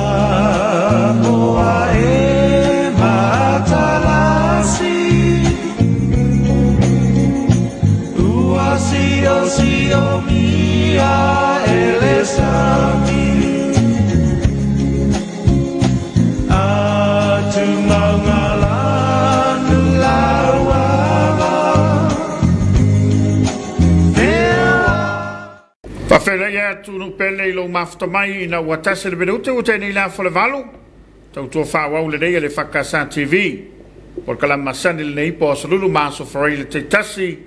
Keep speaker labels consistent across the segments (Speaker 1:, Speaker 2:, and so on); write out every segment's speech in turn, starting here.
Speaker 1: Samoa e matalasi Ua siosiomia e le sami Faafeiloai atu nuu pele i lou mafuta mai ina ua tasi le minute ua tea nei le afa o le valu. Tautua faaauau lenei a le EFKS TV. Polokalame masani lenei po o Aso Lulu ma Aso Faraile taitasi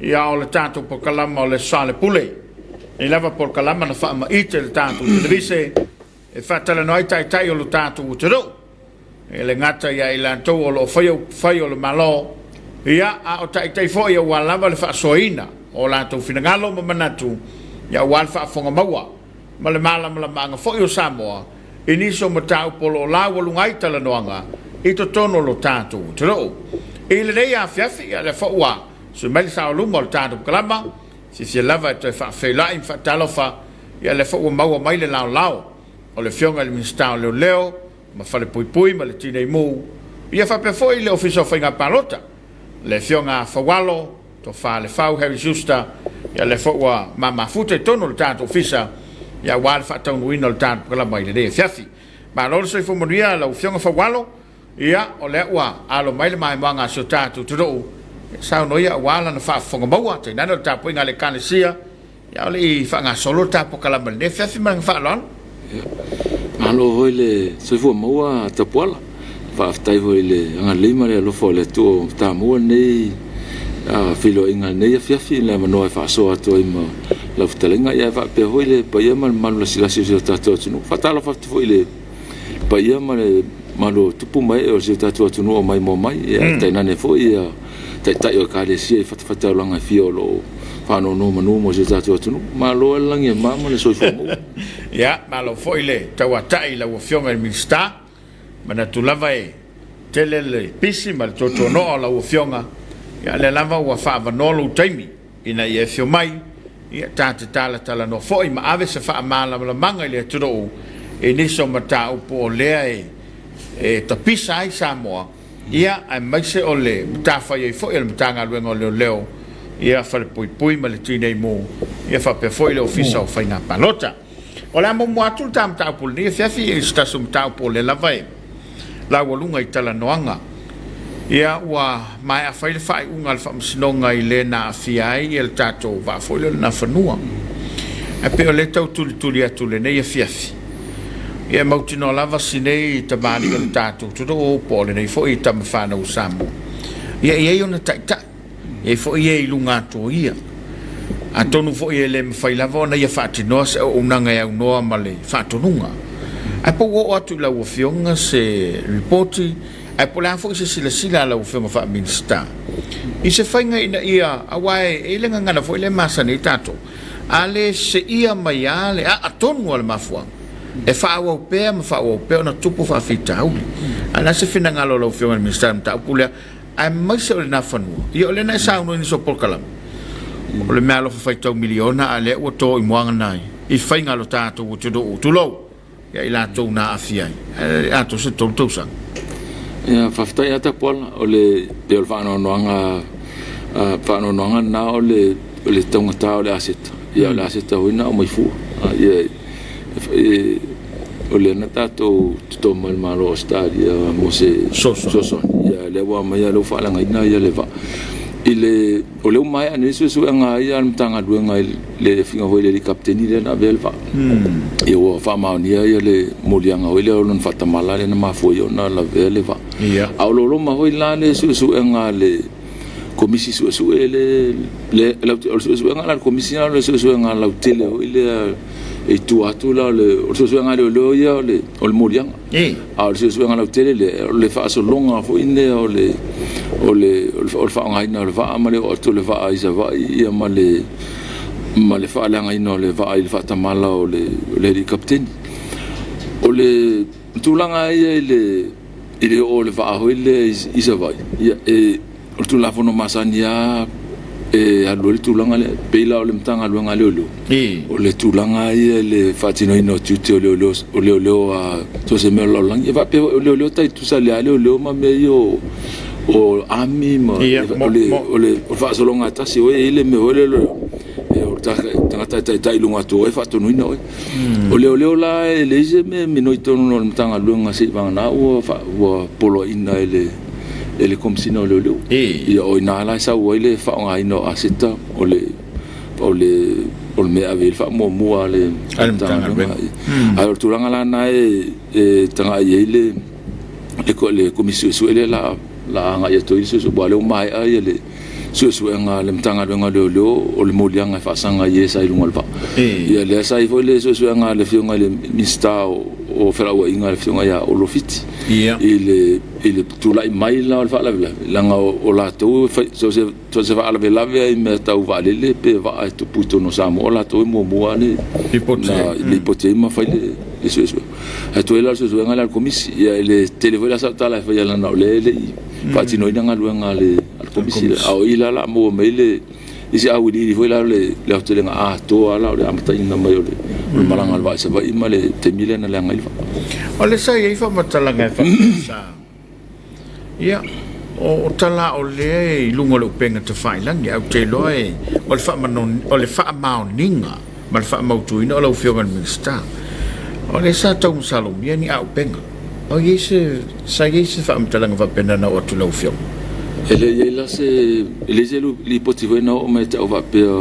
Speaker 1: ia o le tatou polokalama o le Soalepule. Nei lava polokalama na faamaite le tatou televise e faatalanoa ai taitai o lo tatou atunuu. E le gata ia i latou o lo o faia upufai o le Malo, ia, a o taitai foi aua lava le faasoaina o latou finagalo ma manatu, ia aua le faafofoga maua ma le malamalamaaga foi o Samoa i nisi o mataupu o lo o laualuga ai talanoaga i totonu o lo tatou atunuu. I lenei afiafi, ia lea foi ua sui mai le saoluma o le tatou kalama, silafia lava e toe faafeiloai ma faatalofa, ia lea foi ua maua mai le laolao o le Afioga i le Minisita o Leoleo ma Falepuipui ma le Tinei Mu, ia faapea foi le Ofisa o Faiga Palota, le Afioga a Faualo, Tofa Lefau Harry Schuster, ia lea foi ua mamafuta i totonu o le tatou Ofisa, ia aua le faataunuuina o le tatou polokalama i lenei afiafi. Malo le soifua manuia lau Afioga Faualo, ia o lea ua alo mai le maimoaga a si o tatou atunuu, saunoa ia aua lana faafofoga maua, tainane o le tapuaiga a le Ekalesia, Ia o le i faagasolo le ta polokalame i lenei afiafi ma le faaaloalo.
Speaker 2: Malo foi le soifua maua Tapuala. Faafetai foi i le agalelei ma le alofa o le Atua ua tamua lenei feiloaiga i lenei afiafi i le avanoa e faasoa atu ai ma lau fetalaiga ae faapea foi le paia ma le mamalu lasilasi o si o tatou atunuu. Faatalofa atu foi i le paia ma le mamalu o tupu ma ee o si o tatou atunuu o maimoa mai, ae tainane foi Taitai o Ekalesia i fatafataulaga e fia o lo o faanonomanu mo si o tatou atunuu. Malo le lagi e mama ma le soifua maua.
Speaker 1: Ia, malo foi le tauatai i lau Afioga i le Minisita. Manatu lava e tele le pisi ma le tuatuanoa o lau Afioga, ia lea lava ua faaavanoa lou taimi ina ia e afio mai, ia ta te talatalanoa foi ma ave se faamalamalamaga i le atunuu i nisi o mataupu o lea e tapisa ai Samoa. Ia, aemaise o le matafaioi foi a le Matagaluega o Leoleo, ia, Falepuipui ma le Tinei Mu, ia faapea foi le Ofisa o Faiga Palota. O le a muamua atu le ta mataupu i lenei afiafi i se tasi o mataupu o lea lava e laualuga i talanoaga. Ia, ua maea fai le faaiuga a le Faamasinoga i le na aafia ai le tatou vaa foi lea o le Nafanua. Ae pei o lea e tau tulituli atu i lenei afiafi, Ia e mautinoa lava si nei tamalii o le tatou atunuu po o lenei foi tama fanau o Samoa, ia e i ai ona taitai, e i ai foi e i luga atu o ia. Atonu foi e le mafai lava ona ia faatinoa se auaunaga e aunoa ma le faatonuga. Ae po ua oo atu i lau Afioga se lipoti, ae po o le a foi se silasila a lau Afioga faa-Minisita i se faiga ina ia, aua e i ai le gagana foi lea e masani ai tatou, A le seia mai lava le aa tonu a le mafuaaga, e faaauau pea ma faaauau pea ona tupu faafitauli. Ae o le a se finagalo o lau Afioga i le Minisita i le mataupu lea, aemaise o le Nafanua? Ia o lea na e saunoa i nisi o polokalame, o le meaalofa faitau miliona, a o lea ua to i moana i faiga a lo tatou atunuu, tulou. ia i latou na aafia ai, ae atoa se 3 tausaga.
Speaker 2: Ia, faafetai lava Tapuala, o le pei o le faanoanoaga faanoanoaga lena o le o le taugata o le aseta, ia o le aseta foi na aumai fua. Ia o lea na tatou toto mai le Malo o Ausetalia mo se fesoasoani, ia lea ua aumai lea ua faaleagaina ia le vaa. I le O lea ua maea nei suesuega a ia a le Matagaluega i le afiga foi i le alii kapeteni lea na avea le vaa. Ia ua faamaonia ia le moliaga foi lea o lona faatamala lea na mafua ai ona lavea le vaa. A o lo o loma foi la le suesuega a le Komisi Suesue le o le suesuega la a le Komisi o le suesuega lautele foi lea e i tua atu la o le suesuega a leoleo ia o le moliaga. A o le suesuega lautele lea, o le faasologa foi lea o le o le o le faaaogaina o le vaa ma le oo atu o le vaa i Savaii ia ma le ma le faaleagaina o le vaa i le faatamala o le o le alii kapeteni. O le tulaga ia i le i le oo o le vaa foi lea i Savaii, ia e o le Tulafono masani lava e alu ai le tulaga lea. E pei la o le Matagaluega a Leoleo, o le tulaga ia i le faatinoina o tiute o leoleo, o leoleo a so o se mea o le lalolagi. E faapea foi o leoleo tai tutusa lea leoleo ma mea ia o o army ma o le o le faasologa tasi o e i le mea foi lea o le tagata e taitai i luga atu o oe e faatonuina oe. O leoleo la e leai se mea e minoi totonu o le Matagaluega seivagana ua ua poloaiina e le e le Komesina o Leoleo. Ia o i ina la e sau ai le faaaogaina o aseta o le o le o le mea e ave i ai le faamuamua a le Matagaluega. Ae o le tulaga la lena e e tagai i ai le le Komisi Suesue lea la la agai atu ai le suesue aua o lea ua maea ia le suesuega a le Matagaluega o Leoleo o le moliaga e faasaga i e sa i luga o le vaa. Ia lea sa i ai foi le suesuega a le Afioga i le Minisita o Felauaiga le Afioga ia Olo Fiti i le i le tulai mai la o le faalavelave leaga o latou so o se faalavelave lava i mea tau vaalele pe vaa e tupu i totonu o Samoa o latou e muamua lava lipoti ai ma fai le suesuega. Ae tuai la le suesuega lea a le Komisi. Ia e le tele foi la sau tala e faia leaga o lea e le i faatinoina galuega a le Komisi, a o i la o le a maua mai le isi auiliili foi la o le aotelega atoa la o le amataina mai o le malaga a le vaa i Savaii ma le taimi lea na leaga ai le vaa.
Speaker 1: O lea sa i ai faamatalaga e faapea sa, ia, o tala o lea e i luga o le upega tafailagi, ae ou te iloa e, o le o le faamaoniga ma le faamautuina o lau Afioga i le Minisita. O lea sa tau masalomia ni auupega. O i ai se, sa i ai se faamatalaga faapena na oo atu i lau Afioga?
Speaker 2: E le i ai la se, e leai se lipoti foi na oo mai ia te au faapea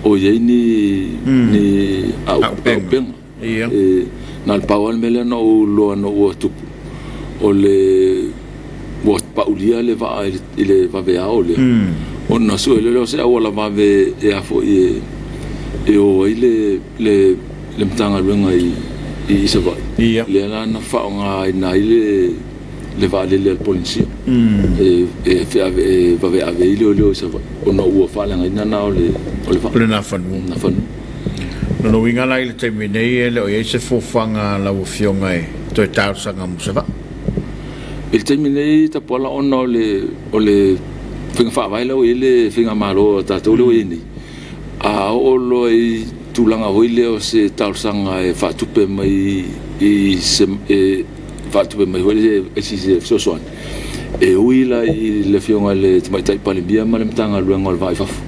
Speaker 2: o i ai ni, ni auupega. E na o le pau lava le mea lea na ou iloa ina ua tupu, o le ua paulia le vaa i le vaveao lea, ona sue loa lea o se auala vave e a foi e o ai le le Matagaluega i Savaii, lea la na faaaogaina ai le vaalele a le Polenisia e vave ave ai leoleo i Savaii ona ua faaleagaina na o le vaa.
Speaker 1: O le Nafanua. Nafanua. O lona uiga la i le taimi nei e le o i ai se fuafuaga a lau Afioga e toe talosaga mo se vaa?
Speaker 2: I le taimi nei Tapuala ona o le o le faiga faavae lea ua i ai le faigamalo a tatou lea ua i ai nei, a oo loa i tulaga foi lea o se talosaga e faatupe mai i se e faatupe mai foi lea e isi se fesoasoani, e ui la i le Afioga i le Tamaitai Palemia ma le Matagaluega o le Va i Fafo.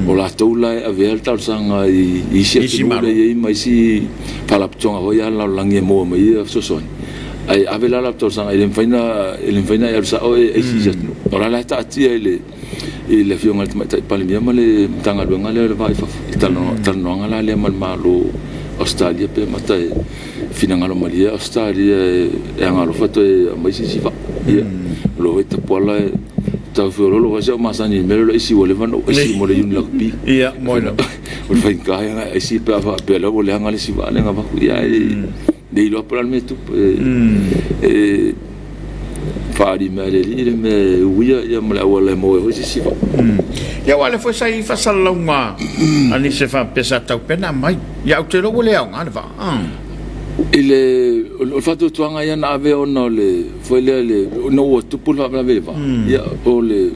Speaker 2: O latou la e avea le talosaga i isi atunuu lea e i ai ma isi faalapotopotoga foi a le lalolagi e maua mai ai fesoasoani. Ae ave la lau talosaga, e le mafai ona e alu sao e isi isi atunuu. O la la e taatia i le i le Afioga i le Tamaitai Palemia ma le Matagaluega lea o le Va i Fafo i talanoaga la lea ma le Malo o Ausetalia pe mata e finagalo malie Ausetalia e agalofa toe aumai se isi vaa. Ia, o lo o Tapuala e tau feoloolo foi si au masani i le mea lea o le aisi ua leva ona ou aisi mo le Iuni Lakapi.
Speaker 1: Ia, moi lava.
Speaker 2: O le faigata ia ona aisi pe a faapea o lea ua leaga le isi vaa lea na avatu. Ia, ae le iloa po o le a le mea e tupu. E faaali mai e le Alii le mea e uia ia ma le auala e maua ai foi se isi vaa.
Speaker 1: Ia aua o lea foi sa i ai faasalalauga a nisi e faapea sa taupena mai. Ia ou te iloa ua le aoga le vaa.
Speaker 2: I le o le faatuatuaga ia na ave ona o le foi lea le ona ua tupu le faalavelave i le vaa. Ia o le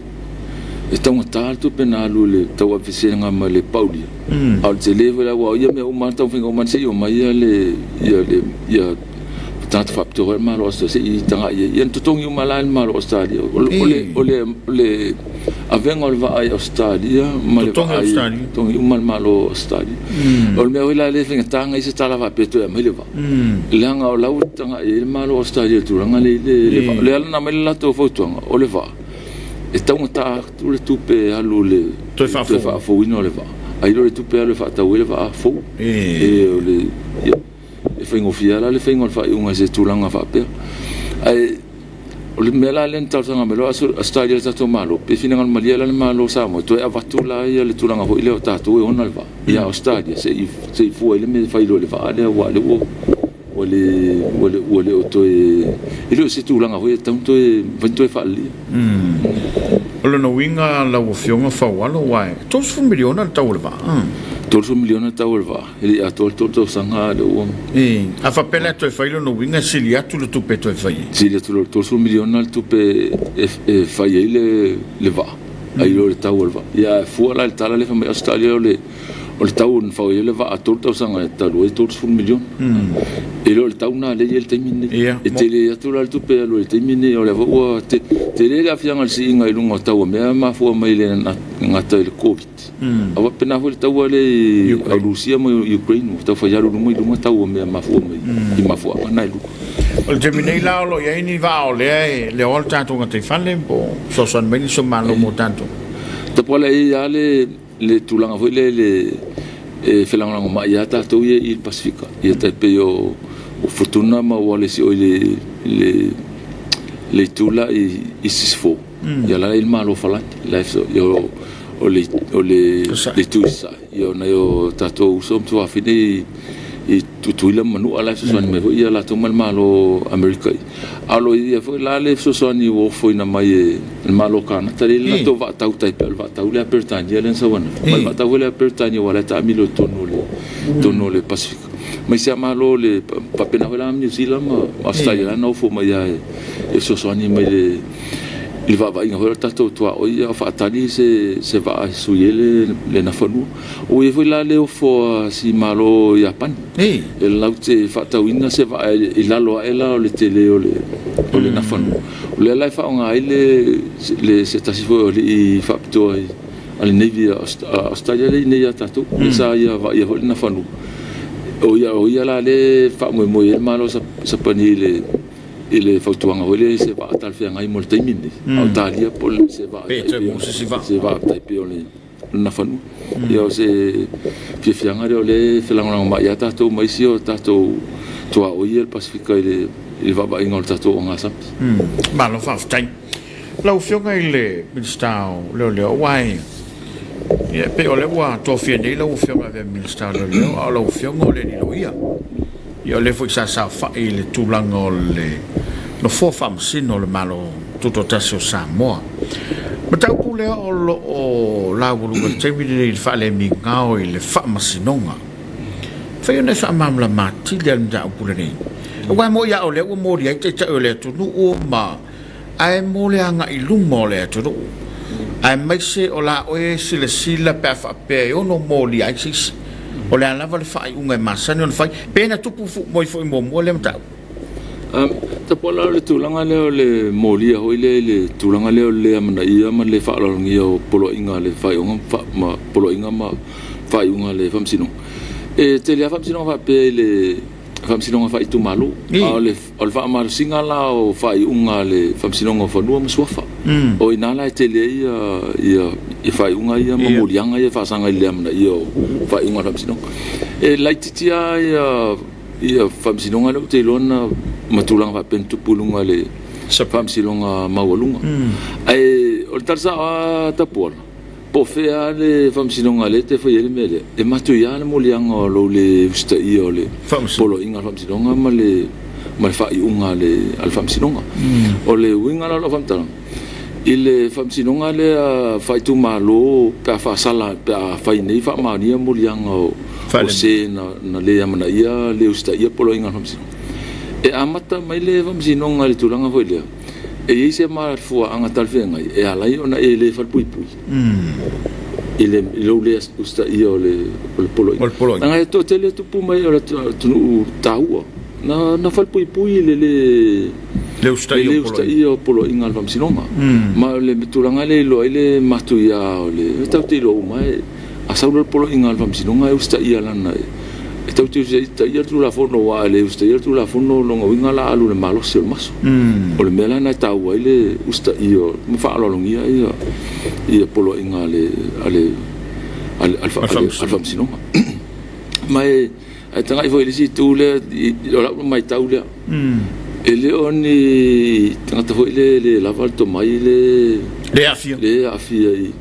Speaker 2: e taugata le tupe na alu i le tauavesega ma le paulia. A o le tele foi la aua o ia mea uma lava taumafaiga uma se i omai ia le ia tagata faapitoa foi le Malo o Ausetalia se i tagai i ai. Ia na totogi uma la e le Malo o Ausetalia. O le o le o le avega o le vaa i Ausetalia ma le vaa i totogi uma le Malo o Ausetalia. O le mea foi la lea e faigata ona i ai se tala faapea toe aumai le vaa, leaga o la ua tagai i ai le Malo o Ausetalia i le tulaga lea i le vaa. O lea la na aumai le latou fautuaga, o le vaa e taugata atu le tupe e alu i le toe faafouina o le vaa, ae i lo le tupe e alu e faatau ai le vaa fou. E o le ia, e faigofie lava la le faiga o le faaiuga i se tulaga faapea. Ae o le mea la lea na talosaga mai loa Ausetalia i le tatou Malo, pe finagalo malie la le Malo o Samoa e toe avatu la ia le tulaga foi lea o tatou e ona le vaa ia Ausetalia se i fua ai le mea e fai loa i le vaa lea aua o lea ua le ua le o toe e le o se tulaga foi e tatau ona toe mafai ona toe faaleleia.
Speaker 1: O lona uiga lau Afioga Faualo aua e $30 miliona le tau o le vaa.
Speaker 2: $30 miliona le tau o le vaa, e le i atoa le 3 tausaga a lea ua.
Speaker 1: A faapea la e toe fai lona uiga e sili atu le tupe e toe fai ai.
Speaker 2: Sili atu le $30 miliona le tupe e fai ai le vaa. Ai lo le tau o le vaa. Ia ae fua la i le tala lea fai mai Ausetalia o le o le tau na fau ai le vaa 3 tausaga talu ai 30 miliona. E le o le tau lena lea e i ai le taimi lenei. E tele atu la le tupe e alu ai i le taimi lenei, o lea foi ua tele le aafiaga o le siiga i luga o tau o mea mafua mai le gata i le Covid. A faapena foi le taua lea i Rusia ma Ukraine ua tau fai alu i luga i luga tau o mea mafua mai i mafuaaga na e lua.
Speaker 1: O le taimi nei la o lo o i ai ni vaa o lea e leoa le tatou gataifale po o fesoasoani mai nisi o Malo mo tatou?
Speaker 2: Tapuala e i ai lava le tulaga foi lea le e felagolagomai lava tatou ia i le Pasefika. Ia tai pei o Futuna ma Walesi oi le itu la i Sisifo. Ia la e i le Malo o Falani. La e o le itu i Sasae. Ia o nai o tatou uso ma tuafafine i Tutuila ma Manua la e fesoasoani mai foi ia latou ma le Malo o Amerika. A o lo o i ai foi la le fesoasoani ua ofoina mai e le Malo o Kanata lea e i ai le latou vaatau tai pei o le vaatau lea a Peretania lea na sau ananafi. Ma le vaatau foi lea a Peretania aua o la e taamilo i totonu o le Pasefika. Ma isi lava Malo faapena foi la Niu Sila ma Ausetalia la na ofo mai lava e fesoasoani mai i le vaavaaiga foi o le tatou tuaoi a o faatali se vaa e sui ai le Nafanua. Ua i ai foi la le ofo a si Malo o Iapani e latou te faatauina se vaa i lalo ae la o le tele o le Nafanua. O lea la e faaaoga ai le se tasi foi o alii faapitoa a le Navy a Ausetalia lea e i inei ia tatou, lea sa ia vaaia foi le Nafanua. O ia la lea e faamoemoe i ai le Malo o Sapani i le fautuaga foi lea i se vaa talafeagai mo le taimi lenei, a o talia po o se vaa se vaa tai pei o le Nafanua. Ia o se fiafiaga lea o lea e felagolagomai lava tatou ma isi o tatou tuaoi ia i le Pasefika i le vaavaaiga o le tatou ogasami.
Speaker 1: Malo faafetai. Lau Afioga i le Minisita o Leoleo, aua e ia, pei o lea ua tofia nei lau Afioga e avea ma Minisita o Leoleo, a o lau Afioga o le alii loia. Ia o lea foi sa saofai i le tulaga o le Nofoa Faamasino o le Malo Tutoatasi o Samoa. Mataupu lea o lo o laualuga i le taimi lenei i le faalemigao i le Faamasinoga. Mafai ona e faamalamalama atili lava le mataupu lenei. Aua e moni lava o lea ua molia ai Taitai o le atunuu ma ae mo le agai i luma o le atunuu, aemaise o la oe silasila pe a faapea e ono molia ai se isi. O le a lava le faaiuga e masani ona fai, pe na tupu moi foi muamua lea mataupu?
Speaker 2: Tapuala o le tulaga lea o le molia foi lea i le tulaga lea o le le amanaia ma le le faaaloalogia o poloaiga a le faaiuga ma poloaiga ma faaiuga a le Faamasinoga. E tele lava faamasinoga faapea i le Faamasinoga faaitumalo, a o le O le faamalosiga la o faaiuga a le Faamasinoga o Fanua ma Suafa, o i ina la e tele ai ia faaiuga ia ma moliaga ia e faasaga i le le amanaia o faaiuga a le Faamasinoga. E laitiiti lava ia Faamasinoga lea ou te iloa na ma tulaga faapea na tupu i luga o le Faamasinoga Maualuga. Ae o le tala sao lava Tapuala, Po o fea lava le faamasinoga lea e te fai ai le mea lea, e matuia lava le moliaga o lou le usitaia o le poloaiga a le faamasinoga ma le ma le faaiuga a le faamasinoga. O le uiga la o lau faamatalaga, i le faamasinoga lea faaitumalo pe a faasala, pe a fai nei faamaonia moliaga o se na le amanaia le usitaia poloaiga a le faamasinoga, e amata mai le faamasinoga i le tulaga foi lea, E i ai se mafuaaga talafeagai e ala ai ona e le falepuipui i lou le usitaia o le poloaiga. Leaga e toatele tupu mai o le atunuu taua na falepuipui i le le usitaia o poloaiga a le faamasinoga. Ma o le tulaga lea e iloa ai le matuia o le... tatou te iloa uma a sau loa le poloaiga a le Faamasinoga e usitaia lana, e tatou te usitaia le Tulafono aua a le usitaia le Tulafono o lona uiga o le a alu i le malosi o le maso. O le mea la lena e taua ai le usitaia ma faaaloalogia ia poloaiga a le Faamasinoga. Ma e tagai foi i le isi itu lea, o lau matau lea, e le o ni tagata foi lea e le lava le tomai le aafia i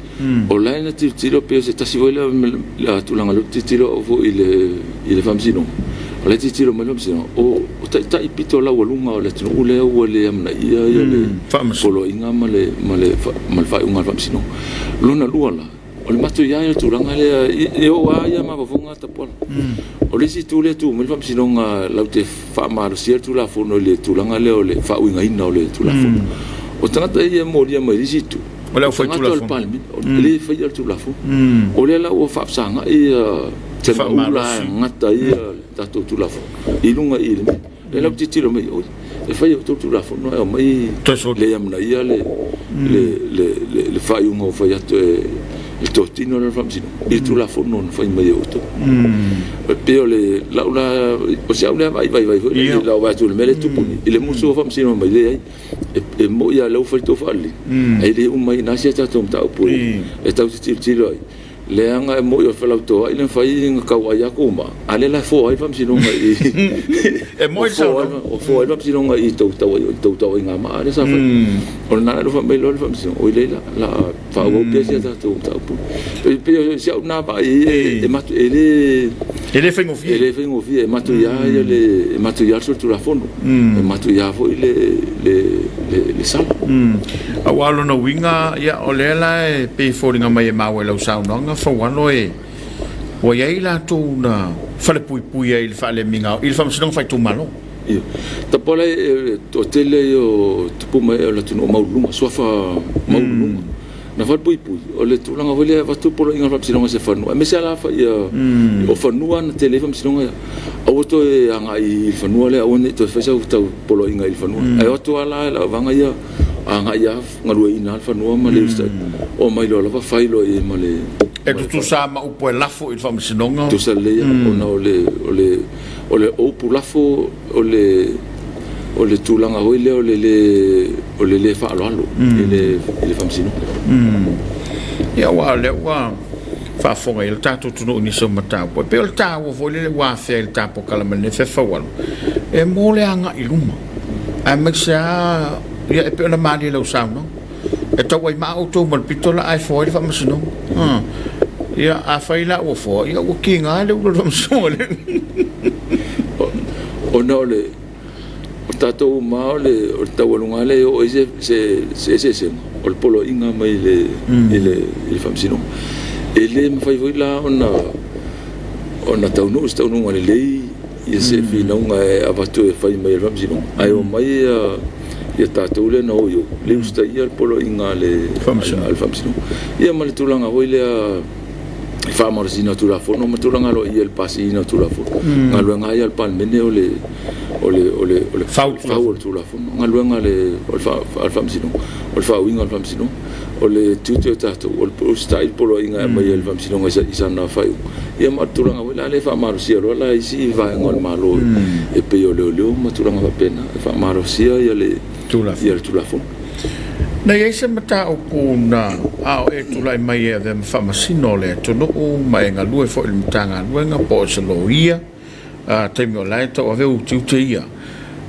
Speaker 2: O la e na tilotilo pei o se tasi foi lea tulaga lea ou te tilotilo au foi i le Faamasinoga, o la e tilotilo mai le Faamasinoga, o taitai pito laualuga o le atunuu lea ua le amanaia le poloaiga ma le faaiuga a le Faamasinoga. Lona lua la, o le matuia o le tulaga lea, e oo lava ia mafaufauga Tapuala. O le isi itu lea e tu mai le Faamasinoga latou te faamalosia le Tulafono i le tulaga lea o le faauigaina o le Tulafono. O tagata ia e molia mai le isi itu,
Speaker 1: O le
Speaker 2: tagata o le Palemene, e le faia le Tulafono. O lea la ua faafesagai se maula e gata ai le tatou Tulafono i luga i le mea. Lea la ua tilotilo mai, oi, e fai e outou le Tulafono ae omai le amanaia le faaiuga ua fai atu e le totino lea o le Faamasinoga i le Tulafono na fai mai e outou. E pei o le lau la, o si au lea vaai vaivai foi i lau vaai atu i le mea lea e tupu nei, i le musu o Faamasino mai, leai. E moni lava o lea ua fai le tou faalelei, ae le uma ai i ina si a tatou mataupu e tatou te tilotilo ai, leaga e moni o le felautoai na fai na tau ai atu uma, a o lea la e foa ai le Faamasinoga i
Speaker 1: E moni le saunoaga.
Speaker 2: Ua foa ai le Faamasinoga i tou tauaiga maa lea sa fai. O lena la ua fai mai loa le Faamasinoga, oi leai la, o le a faaauau pea si a tatou mataupu. E pei o si au lena vaai e matu, e le...
Speaker 1: E le faigofie.
Speaker 2: E le faigofie, e matuia le, e matuia le solitulafono, e matuia foi le sala.
Speaker 1: Aua o lona uiga, ia, o lea la e pei e foliga mai e maua i lau saunoaga Faualo e, ua i ai latou na falepuipui ai i le faalemiga i le Faamasinoga Faaitumalo.
Speaker 2: Ia, tapuala e toatele ia o tupu ma ee o le atunuu maualuluga, suafa maualuluga. Na falepuipui, o le tulaga foi lea e avatu poloaiga a le Faamasinoga i se fanua, aemaise lava la ia o fanua na tele ai Faamasinoga ia, aua toe agai i le fanua lea, aua ne i toe fai sau tau poloaiga i le fanua. Ae o atu lava la i le vaega ia agai lava galueaiina lava le fanua ma le usitaia, omai loa lava fai loa i ai ma le...
Speaker 1: E tutusa lava ma upu e lafo i le Faamasinoga.
Speaker 2: Tutusa lelei lava, ona o le, o le, o le upu lafo o le o le tulaga foi lea o le le o le le faaaloalo i le i le faamasinoga.
Speaker 1: Ia aua o lea ua faafofoga i ai le tatou atunuu i nisi o mataupu. E pei o le taua foi lele ua afea i le ta polokalame lenei Fefaualo, e mo le agai i luma, aemaise lava, ia e pei ona malie i lau saunoaga, E tauai maa outou ma le pito la ae foa ai le faamasinoga. Ia, afai la ua foa, ia ua kiga le ulu o le faamasinoga le.
Speaker 2: Ona o le o tatou uma o le o le taualuga lea e oo ai se se se eseesega o le poloaiga mai le i le i le faamasinoga. E le mafai foi la ona ona taunuu se taunuuga lelei ia se finauga e avatu e fai mai e le faamasinoga, ae omai ia tatou lea na o i o, le usitaia le poloaiga a le faamasinoga. Ia ma le tulaga foi lea i faamalosiina o Tulafono ma tulaga aloaia i le pasiina o Tulafono. Galuega lava ia a le Palemene o le o le o le o le fau o le Tulafono. Galuega a le Faamasinoga o le faauiga o le Faamasinoga. O le tiute o tatou, o le usitai i le poloaiga e aumai e le Faamasinoga i sana faaiuga. Ia ma o le tulaga foi la lea e faamalosia loa la isi vaega o le Malo e pei o leoleo ma tulaga faapena, e faamalosia le Tulafono.
Speaker 1: Na i ai se mataupu na a o e tulai mai e avea ma faamasino o le atunuu ma e galue foi i le Matagaluega po o se loia, taimi o la e tauave utiute ia,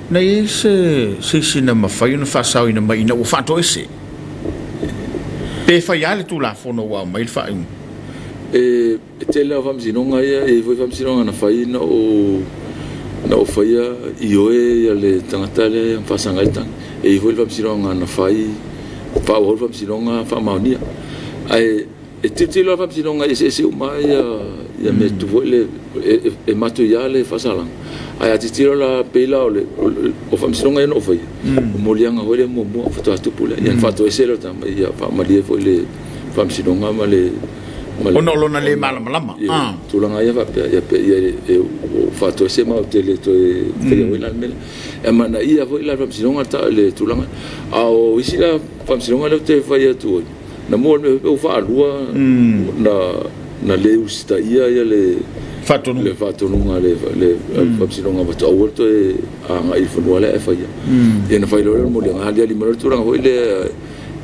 Speaker 1: na i ai se isi na mafai ona faasaoina mai ina ua faatoese? Pe fai lava le Tulafono ua aumai le faaiuga?
Speaker 2: E tele lava faamasinoga ia, e i ai foi faamasinoga na fai na ou na ou faia ioe ia le tagata lea na faasaga ai le tagi. E i ai foi le faamasinoga na fai faaauau le faamasinoga faamaonia. Ae E tilotilo lava le Faamasinoga e eseese uma lava mea tutupu foi lele, e matuia le faasalaga. Ae a tilotilo la pei la o le Faamasinoga ia na ou faia, o moliaga foi lea muamua faatoa tupu lea, ia ona faatoese lea o le tama, ia faamalie foi i le Faamasinoga ma le...
Speaker 1: Ona o lona le malamalama.
Speaker 2: Ia, tulaga ia faapea, ia ua faatoese ma ou te le toe faia foi la le mea lea. E amanaia foi la e le Faamasinoga le tulaga. A o isi la Faamasinoga lea ou te fai atu ai, Na mua le mea ua faalua na na le usitaia ia le
Speaker 1: faatonuga
Speaker 2: le faatonuga le le faamasinoga faatoa aua le toe agai i le fanua lea e faia. Ia na fai loa lea o le moliaga aliali mai loa le tulaga foi lea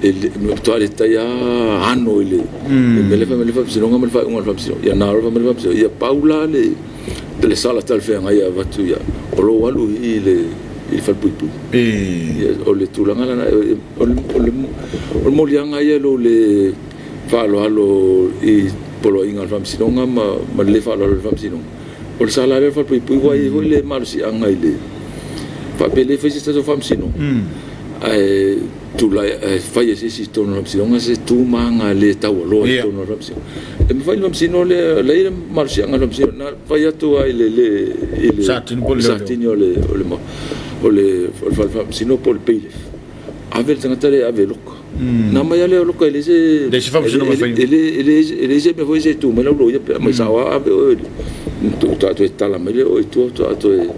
Speaker 2: e matua le tai lava ano i le mea lea fai mai le faamasinoga ma le faaiuga a le faamasinoga. Ia na loa fai mai le faamasinoga, ia pau la le le sala talafeagai e avatu ia o lou alu i i le i le falepuipui. Ia o le tulaga lena O le moliaga ia i lou le faaaloalo i poloaiga a le Faamasinoga ma le le faaaloalo i le Faamasinoga, o le sala lea o le falepuipui aua e i ai foi le malosiaga i le faapea e le fai se tatou Faamasinoga ae tulai ae fai e se isi i totonu o le Faamasinoga se tu ma aga le taualoa i totonu o le Faamasinoga. E mafai le Faamasino lea, la e i ai le malosiaga o le Faamasino na fai atu lava i le i le Satini o le o le Fale Faamasino po o le bailiff. Ave le tagata lea e ave e loka. Na aumai lava lea o loka e leai se
Speaker 1: Leai se faamasinoga e faia.
Speaker 2: E leai se mea foi se tu mai lau loia pe aumai sao lava ave oe faatoa toe tala mai lea o oe i tua faatoa toe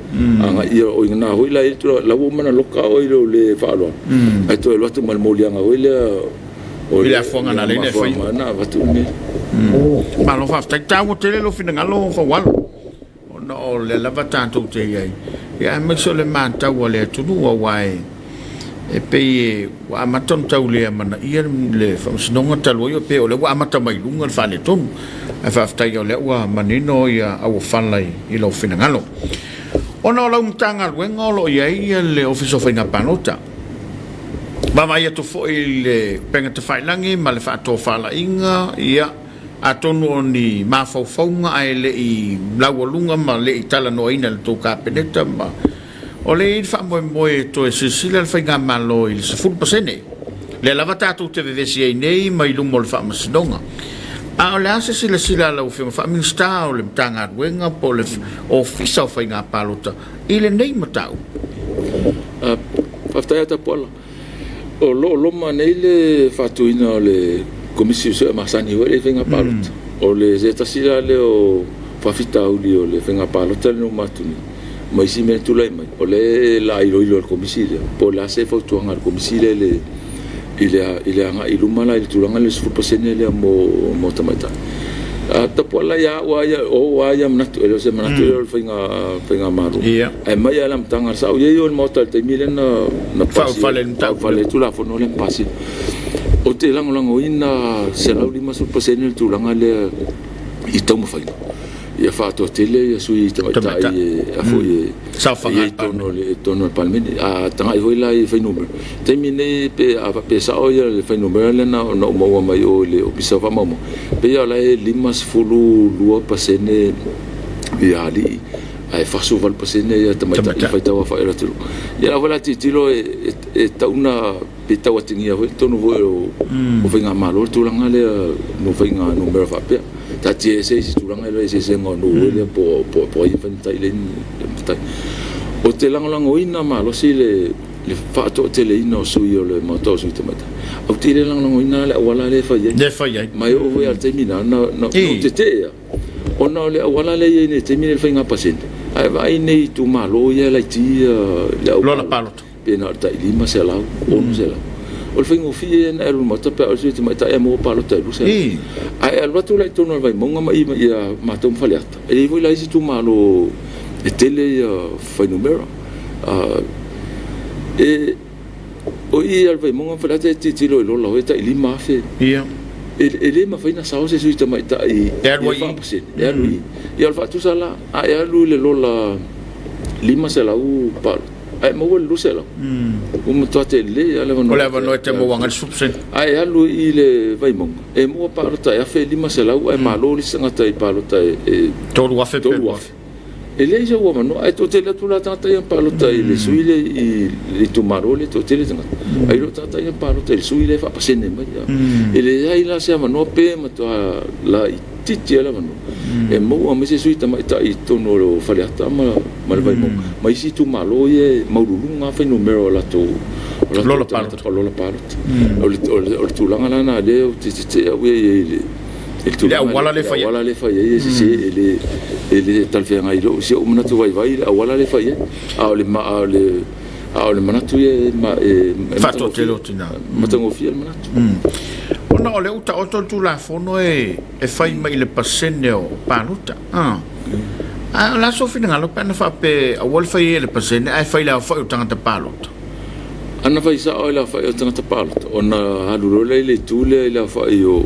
Speaker 2: agai ia o i na foi la e i ai le tulaga la ua uma ona loka oe i lou le faaaloalo ae toe alu atu ma le moliaga foi lea
Speaker 1: o le afuaga na ala ai ona e faia.
Speaker 2: Na avatu le mea.
Speaker 1: Malo faafetai. Taua tele lou finagalo Faualo. Ona o lea lava tatou te i ai, ia aemaise o le matau a le atunuu, aua e pei ua amata ona tau le amanaia le faamasinoga talu ai, pei o lea ua amata mai luga le faaletonu. Ae faafetai o lea ua manino ia auofala i lou finagalo. Ona o lau Matagaluega o lo o i ai le Ofisa o Faiga Palota, vaavaai atu foi i le upega tafailagi ma le faatofalaiga, ia, Atonu o ni mafaufauga ae le i laualuga ma le i talanoaina e le tou Kapeneta ma o lea e i ai le faamoemoe e toe silasila le Faigamalo i le 10%. Lea lava tatou te vevesi ai nei ma i luma o le Faamasinoga. A o le a se silasila a lau Afioga Faa-Minisita o le Matagaluega po o le Ofisa o Faiga Palota i lenei mataupu?
Speaker 2: Faafetai lava Tapuala. O lo o loma nei le faatuina o le Komisi Suesue masani foi lea i faiga palota. O le se tasi la lea o faafitauli o le faiga palota lea na uma atu nei ma isi mea na tulai mai, o lea o le a iloilo e le Komisi lea po o le a se fautuaga a le Komisi lea i le agai i luma la i le tulaga lea o le 10% lea mo tamaitai. Tapuala ia au lava ia, o ou lava ia manatu, e le o se manatu lea o le faigamalo. Ae mai lava i le amataga, sa ou i ai i o i le Maota i le taimi lea na
Speaker 1: pasia ai
Speaker 2: le Tulafono lea na pasia. Ou te lagolagoina 150% le tulaga lea i taumafaiga ia faatoatele sui tamaitai e i ai totonu o le Palemene. A tagai foi la i fuainumera, i le taimi lenei pe a faapea e sao le fuainumera lea na ou maua mai o i le Ofisa o Faamaumauga, e pei lava o la e 52% alii ae 48% tamaitai i le faitau aofai o le atunuu. Ia o la foi o le a tilotilo e tatau ona pe tau atagia foi i totonu foi o faigamalo le tulaga lea mo faiga numera faapea. Taatia ese isi tulaga i le eseesega o nuu foi lea po o ai e fai matai le matai. Ou te lagolagoina malosi le faatoateleina o sui o le Maota o Sui Tamaitai. Ou te le lagolagoina le auala lea e fai ai.
Speaker 1: Lea e fai ai.
Speaker 2: Ma e oo foi lava i le taimi lena na ou tetee lava ona o le auala lea e i ai nei i le taimi lenei i le faiga pasene, a e vaai nei i itumalo ia e laiti le au
Speaker 1: Lola palota.
Speaker 2: Pe na o le tai 500, 600. O le faigofie ia ona e alu i le maota pe a o le sui tamaitai ae maua palota e 200. Ae alu atu la i totonu o le Vaimauga ma i ia matou ma Faleata, e i ai foi la isi itumalo e tele ia fuainumera. E, o i a le Vaimauga ma Faleata e tilotilo i lola e tai 5,000. E le mafai ona sao se sui tamaitai
Speaker 1: e alu ai
Speaker 2: e alu i. Ia o le faatusa la, a e alu i le lola 500 palota, ae maua le 200. Ua matua tele lava le avanoa.
Speaker 1: O le avanoa e te maua ai le 10%.
Speaker 2: A e alu i le Vaimauga, e maua palota e 1,500 ae malo le isi tagata i palota e
Speaker 1: 3,000 pe 2,000.
Speaker 2: E leai sou avanoa, ae toatele atu la tagata ia na palota i le sui lea i le itumalo lea e toatele tagata, ae le o tagata ia na palota i le sui lea e faapasene mai. E leai la se avanoa pe matua laitiiti lava le avanoa e maua mai se sui tamaitai i totonu o Faleata ma le Vaimauga ma isi itumalo ia e maualuluga fuainumera o latou
Speaker 1: lola palota.
Speaker 2: Lola palota. O le tulaga la lena lea ou te tetee au ia i ai i
Speaker 1: le auala lea e fai ai.
Speaker 2: Auala lea e fai ai e sese, e le talafeagai i lou si ou manatu vaivai le auala lea e fai ai. A o le a o le a o le manatu ia e
Speaker 1: Faatoatele o tina.
Speaker 2: Matagofie le manatu.
Speaker 1: Ona o lea ua taoto le Tulafono e fai mai i le pasene o palota. A o le a sou finagalo pe ana faapea aua le fai ai i le pasene ae fai i le aofai o tagata palota?
Speaker 2: Ana fai sao i le aofai o tagata palota, ona alu loa lea i le itu lea i le aofai o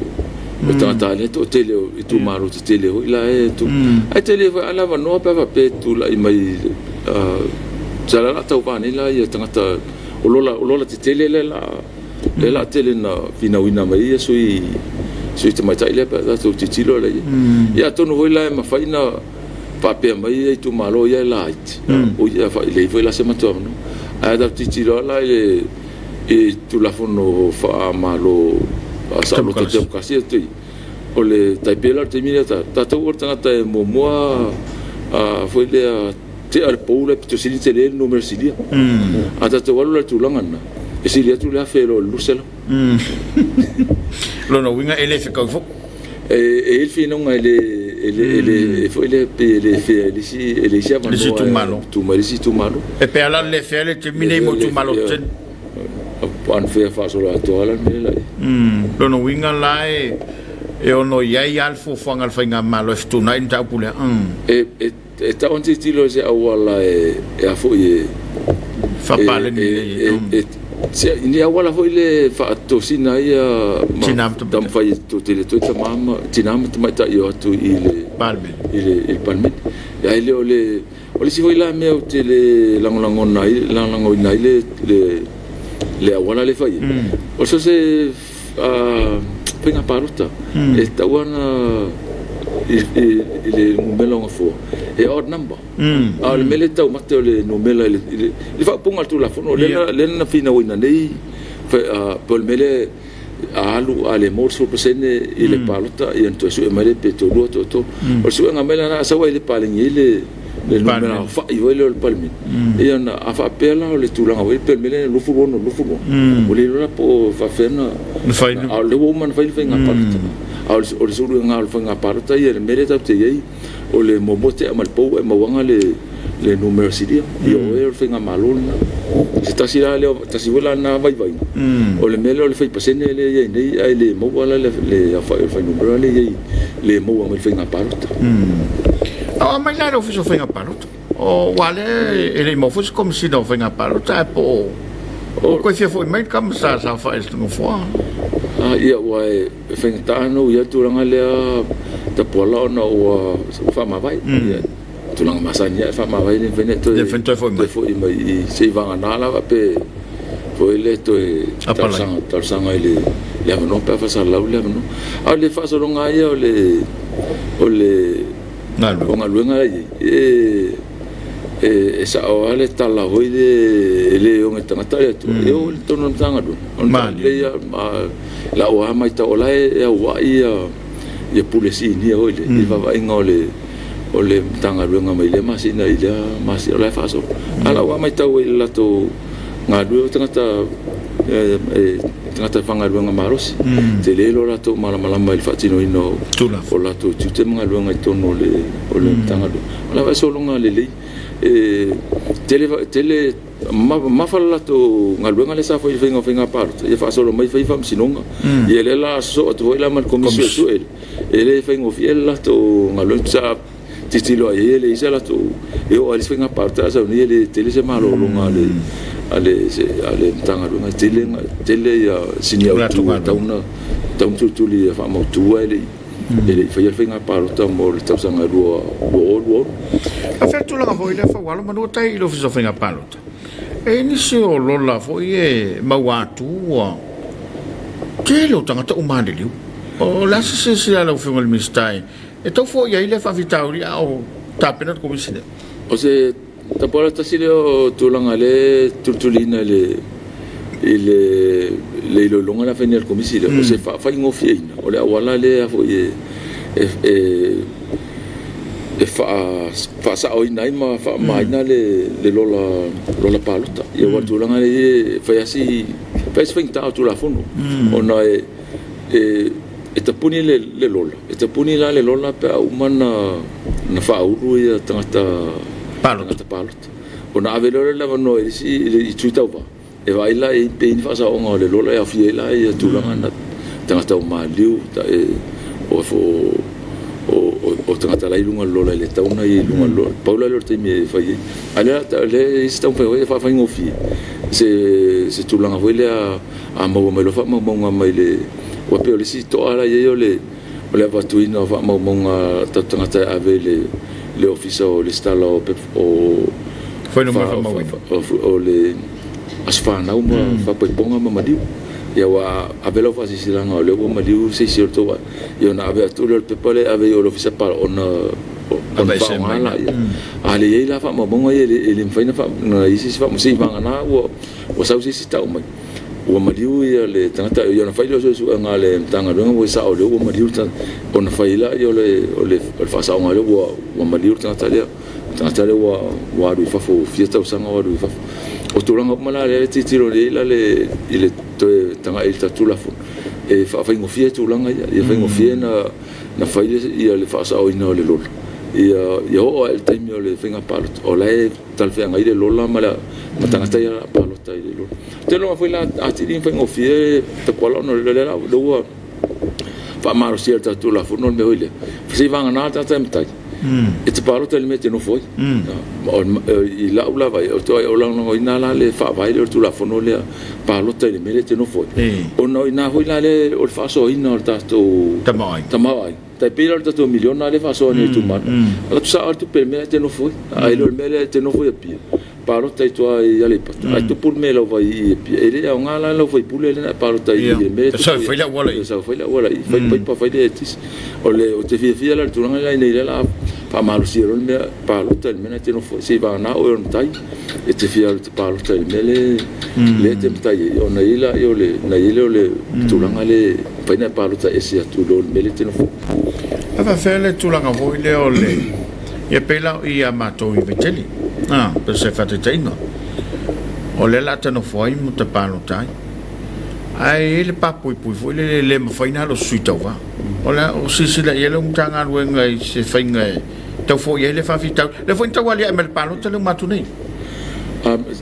Speaker 2: tagata lea e toatele o itumalo tetele foi la e tu. Ae tele foi lava le avanoa pe a faapea e tulai mai, sa la o le a tauva nei la ia tagata o lola tetele lea o le a tele ina finauina mai ai sui tamaitai lea pe a tatou tilotilo la i ai. Ia atonu foi la e mafai ona faapea mai ia itumalo ia e laiti, o ia e leai foi la se matou avanoa. Ae a tatou tilotilo lava la i le Tulafono Faamalo Saoloto Temokarasi, o le tai pei la o le taimi lea, tatou o le tagata e muamua foi lea tea le pou lea pito sili tele le numera silia. A tatou alu la i le tulaga lena, e sili atu le 1,000 i lo le 200.
Speaker 1: Lona uiga e le fetau foi.
Speaker 2: E i ai le finauga e le e le e le foi lea pei e le fair i le isi e leai se avanoa e tu mai le isi itumalo.
Speaker 1: E pei lava la le fair le taimi lenei mo itumalo tetele.
Speaker 2: Unfair faasoloatoa la le mea lea.
Speaker 1: Lona uiga la e ono i ai lava le fuafuaga a le Faigamalo e fetuunai le mataupu lea.
Speaker 2: E tau ona tilotilo i se auala e a foi e
Speaker 1: faapaleni lelei
Speaker 2: ai. Ni auala foi lea e faatosina ai ma taumafai e toatele atu ai tama ma tina ma tamaitai e o atu i le Palemene. Ae le o le o le isi foi la mea ou te le lagolagoina ai lagolagoina ai le auala lea e fai ai, o so o se faiga palota e tatau lava ona i le numera o gafoa e odd number. A o le mea lea e taumate o le numera i le faaupuga o le Tulafono lea na finauina nei, po o le mea lea a alu a le maua le 10% i le palota ia ona toe sue mai lea pe toalua toatolu. O le suega mai la a sau ae le paleni ai le numera aofai foi lea o le Palemene, ia ona a faapea la o le tulaga foi lea pei o le mea lea 26 26, ua le iloa la po o faapefea ona a o lea ua uma ona fai le faiga palota. A o le suluina o le faiga palota ia i le mea lea tatou te i ai, o le muamua tea ma le pou ae mauaga le numera silia. Ia o oe o le faigamalo lena. Se tasi la lea, tasi foi la lena vaivaiga, o le mea lea o le fai pasene lea e i ai nei ae le maua la le aofai o le fuainumera lea e i ai, le maua mai le faiga palota.
Speaker 1: A o aumai la e le Ofisa o Faiga Palota, aua o lea e le i maua foi se Komesina o Faiga Palota ae po o toe fia foi mai le tama sa saofai i le nofoa.
Speaker 2: Ia, aua e faigata ona uia le tulaga lea Tapuala ona ua faamavae. Ia, tulaga masani lava e faamavae e le mafai ona e toe foi mai i i se i vagana lava pe foi lea toe talosaga i le avanoa pe a faasalalau le avanoa. A o le faasologa lava ia o le o le galuega la e i ai, e sao lava le tala foi lea e le oge tagata le Atua, e oo i totonu o le Matagaluega. Ona lelei lava lau lava matau o la e auai ia Pule Sinia foi lea i le vaavaaiga o le o le Matagaluega mai lea masina i lea masina, o la e faasolo. A o lau lava matau i le latou galulue o tagata tagata faigaluega malosi, tele lo latou malamalama i le faatinoina o latou tiute ma galuega i totonu o le Matagaluega. O la e faasologa lelei, e tele tele mamafa le latou galuega lea sa fai i le faiga o faiga palota, ia faasolo mai fai faamasinoga. Ia lea la sosoo atu foi la ma le Komisi Suesue, e le faigofie le latou galuega. Sa tilotilo lava i ai e leai se latou, e oo lava i le isi faiga palota a sau nei e le tele se malologa a le a le a le Matagaluega, e tele tele ia sini autu e tatau ona tulituli ia faamautu ae le i faia le faiga palota mo le tausaga 2026.
Speaker 1: A fea tulaga foi lea Faualo manu tai i le Ofisa o Faiga Palota? E i ai nisi o lola foi e maua atu ua tele o tagata ua maliliu. O le a se silasila a lau Afioga i le Minisita e tau foia ai lea faafitauli a o tapena le Komisi lea?
Speaker 2: O se tapuala tasi lea o tulaga lea e tulituliina i le i le le iloiloga lea fai nei a le Komisi lea, o se faafaigofieina o le auala lea foi e e faasaoina ai ma faamamaina le lola lola palota. Ia aua o le tulaga lea e fai lava si faigata o le Tulafono ona e tapuni le lola, e tapuni la le lola pe a uma ona faaulu ia tagata palota. Ona ave loa lea o le avanoa i le isi i le sui tauva e vaai la i ai pe i ai ni faasaoga o le lola e aofia ai la ia tulaga na, tagata ua maliliu, o tagata la e i luga o le lola e le tatau ona i ai i luga o le lola. Pau la lea o le taimi e fai ai. A o lea e i ai se taumafaiga foi e faafaigofie se tulaga foi lea a maua mai loa faamaumauga mai le... Aua pei o le isi toa la e i ai o le avatuina o faamaumauga a tatou tagata e ave i le Ofisa o Resitala o le aso fanau ma faapaipoga ma maliu. Ia ua ave lau faasilasilaga o lea ua maliu se isi o le tou aiga, ia ona ave atu lea o le pepa lea e ave i o i le Ofisa ona faaaoga lea. A leai la faamaumauga ia e le mafai ona i ai se isi faamaumauga seiavagana ua sau se isi tau mai ua maliu ia le tagata, ia ona fai lea o suesuega a le Matagaluega ua sao o lea ua maliu le tagata, ona fai lea o le faasaoga lea ua maliu le tagata lea, le tagata lea ua alu i fafo ua fia tausaga o alu i fafo. O tulaga uma la lea e tilotilo nei la le i le toe tagai i le tatou Tulafono e faafaigofie tulaga ia, ia faigofie na na fai ia le faasaoina o le lola ia oo lava i le taimi o le faiga palota o la e talafeagai le lola ma le ma tagata ia o le a palota i le lola. Ou te iloa foi la atili ona faigofie Tapuala ona o lea la ua faamalosia e le tatou Tulafono le mea foi lea, seivagana le tagata e matai, e te palota i le mea e te nofo ai. I lau la vaai, ou te lagolagoina la le faavae lea o le Tulafono lea, palota i le mea lea e te nofo ai. Ona o i ina foi la lea o le faasoaina o le tatou tamaoaiga. E tai pei la o le tatou miliona lea e faasoa nei i itumalo, alu atu sao lava le tupe i le mea lea e te nofo ai. Ae le o le mea lea e te nofo i Apia, palota i tua i Aleipata, ae tupu le mea i lau vai i Apia, e le aoga la lau sui usufono lea na e palota ai i le mea lea e
Speaker 1: sau e fai le auala i
Speaker 2: i. Sau e fai le auala i, fai le paipa, fai le eletise. O le, ou te fiafia la i le tulaga lea ina ia o le a faamalosia loa le mea, palota i le mea lena e te nofo ai, seivagana oe o le matai e te fia alu e te palota i le mea lea e te matai ai, ona i ai lea o le, ona i ai lea o le tulaga lea e mafai ona e palota ese atu i lo le mea lea e te nofo
Speaker 1: ai. E faafefea le tulaga foi lea o le Ia pei la o i ia matou i Vaitele, a, pei o se faataitaiga, o lea o le a ta nofo ai ma ta palota ai. Ae i ai le papuipui foi lele e le mafai ona alu o se sui tauva. O le a o silasila i ai lau Matagaluega i se faiga e tau foia ai lea faafitauli. Lea foi na tau aliae mai i le palota lea ua matu nei.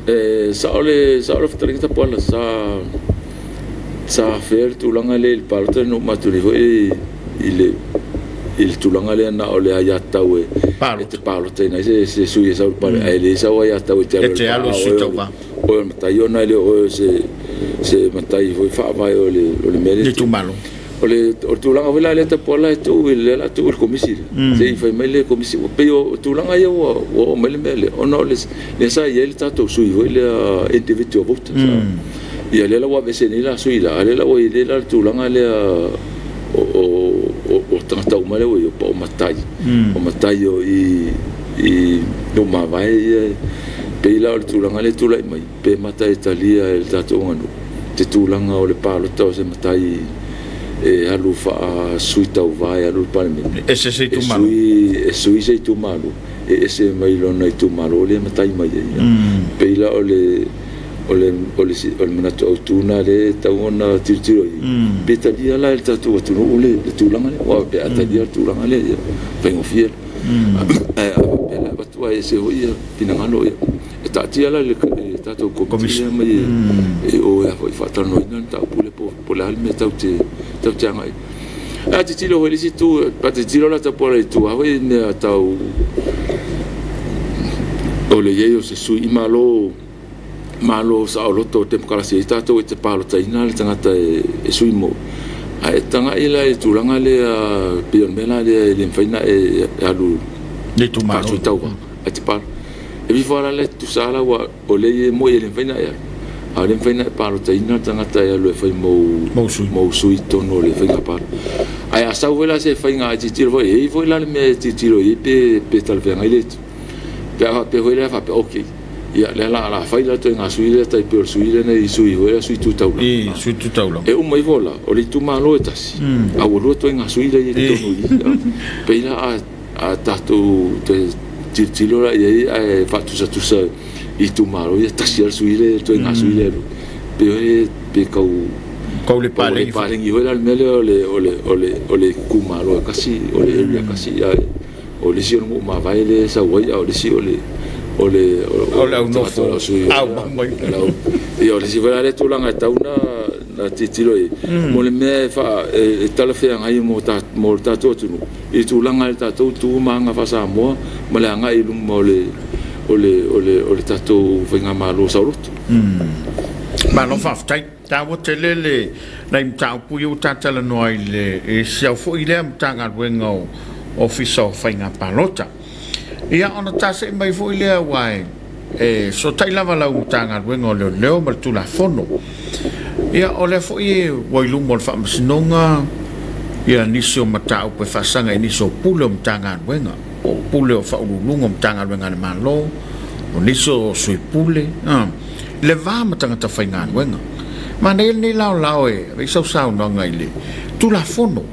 Speaker 2: E sao le sao le fetalaiga Tapuala sa sa afea le tulaga lea i le palota na uma atu nei foi i le i le tulaga lea na o le aiatatau e e te palotaina ai se se sui e sau i le palota ae leai sau aiatatau e te alu
Speaker 1: E te alu i le sui tauva.
Speaker 2: Oe o le matai ona e le o oe o se se matai foi faavae o le o le mea lea.
Speaker 1: Le itumalo.
Speaker 2: O le o le tulaga foi la lea Tapuala e tuu i lea o le a tuu i le Komisi lea. Se i fai mai le Komisi ua pei o tulaga ia ua ua oo mai le mea lea ona o le lea sa i ai le tatou sui foi lea individual voters. Ia lea la ua aveese nei la sui la, a lea la ua i ai la le tulaga lea o o o tagata uma lea ua i ai po o matai, o matai o i i nuu mavae ia pei la o le tulaga lea e tulai mai pe mata e talia e le tatou aganuu te tulaga o le palota o se matai e alu faa-sui tauva e alu i le Palemene
Speaker 1: E ese se
Speaker 2: e
Speaker 1: itumalo.
Speaker 2: sui e sui se itumalo e ese mai lona itumalo lea e matai mai ai. Pei la o le o le o le o le manatu autu lena lea e tatau ona tilotilo i ai pe talia la e le tatou atunuu le le tulaga lea aua pe a talia le tulaga lea ia faigofie ae a faapea la e avatu ae ese foi ia finagalo ia e taatia la i le tatou Komiti lea mai e o e a foi faatalanoaina le mataupu lea po o le a le mea tatou te agai i ai. Ae a tilotilo foi i le isi itu, a tilotilo la Tapuala i tua foi i mea tau o le i ai o se sui i Malo Malo saoloto o temokarasi ai tatou e te palotaina le tagata e sui mo. Ae tagai la i le tulaga lea pei o le mea la lea e le mafai ona e alu
Speaker 1: Le itumalo.
Speaker 2: Sui tauva ae te palota. E vifo lava la le tutusa la ua o lea e moi e le mafai ona e alu, a o lea e mafai ona e palotaina le tagata e alu e fai mou mou sui i totonu o le faiga palota. Ae a sau foi la se faiga e tilotilo foi, e i ai foi la le mea e tilotilo i ai pe talafeagai le itu. Pe a faapea foi lea faapea, ok, ia lea la a fai la ituaiga sui lea tai pei o le sui lea na i sui foi lea sui tu taulaga.
Speaker 1: I sui tu taulaga.
Speaker 2: E uma ifo la, o le itumalo e tasi, a ua lua ituaiga sui la e i totonu i i. Pei la a a tatou toe tilotilo la i ai ae faatusatusa i itumalo ia, tasi lava le sui lea, ituaiga sui lea e lua. Pei e pe tau
Speaker 1: Tau le paleni
Speaker 2: paleni foi la le mea lea o le o le o le o le itumalo e tasi, o le area e tasi ae O le isi o le nuu mavae lea e sau ai, a o le isi o le
Speaker 1: o le o le au nofo au mai.
Speaker 2: Ia o le isi foi la lea tulaga e tatau ona tilotilo i ai mo le mea e faa e talafeagai mo ta mo le tatou atunuu i le tulaga i le tatou tu ma aga faa-Samoa ma le agai i luma o le o le o le o le tatou faigamalo saoloto.
Speaker 1: Malo faafetai. Taua tele le nai mataupu ia ua ta talanoa ai i le si au foi lea Matagaluega o Ofisa o Faiga Palota. Ia ona ta see mai foi lea aua e fesootai lava lau Matagaluega o Leoleo ma le Tulafono. Ia o lea foi ua i luma o le Faamasinoga ia nisi o mataupu e faasaga i nisi o Pule o Matagaluega, po o Pule o Faauluuluga o Matagaluega a le Malo, o nisi o Sui Pule. Le va ma tagata faigaluega. Manaia lenei laolao e ave ai sau saunoaga i le Tulafono.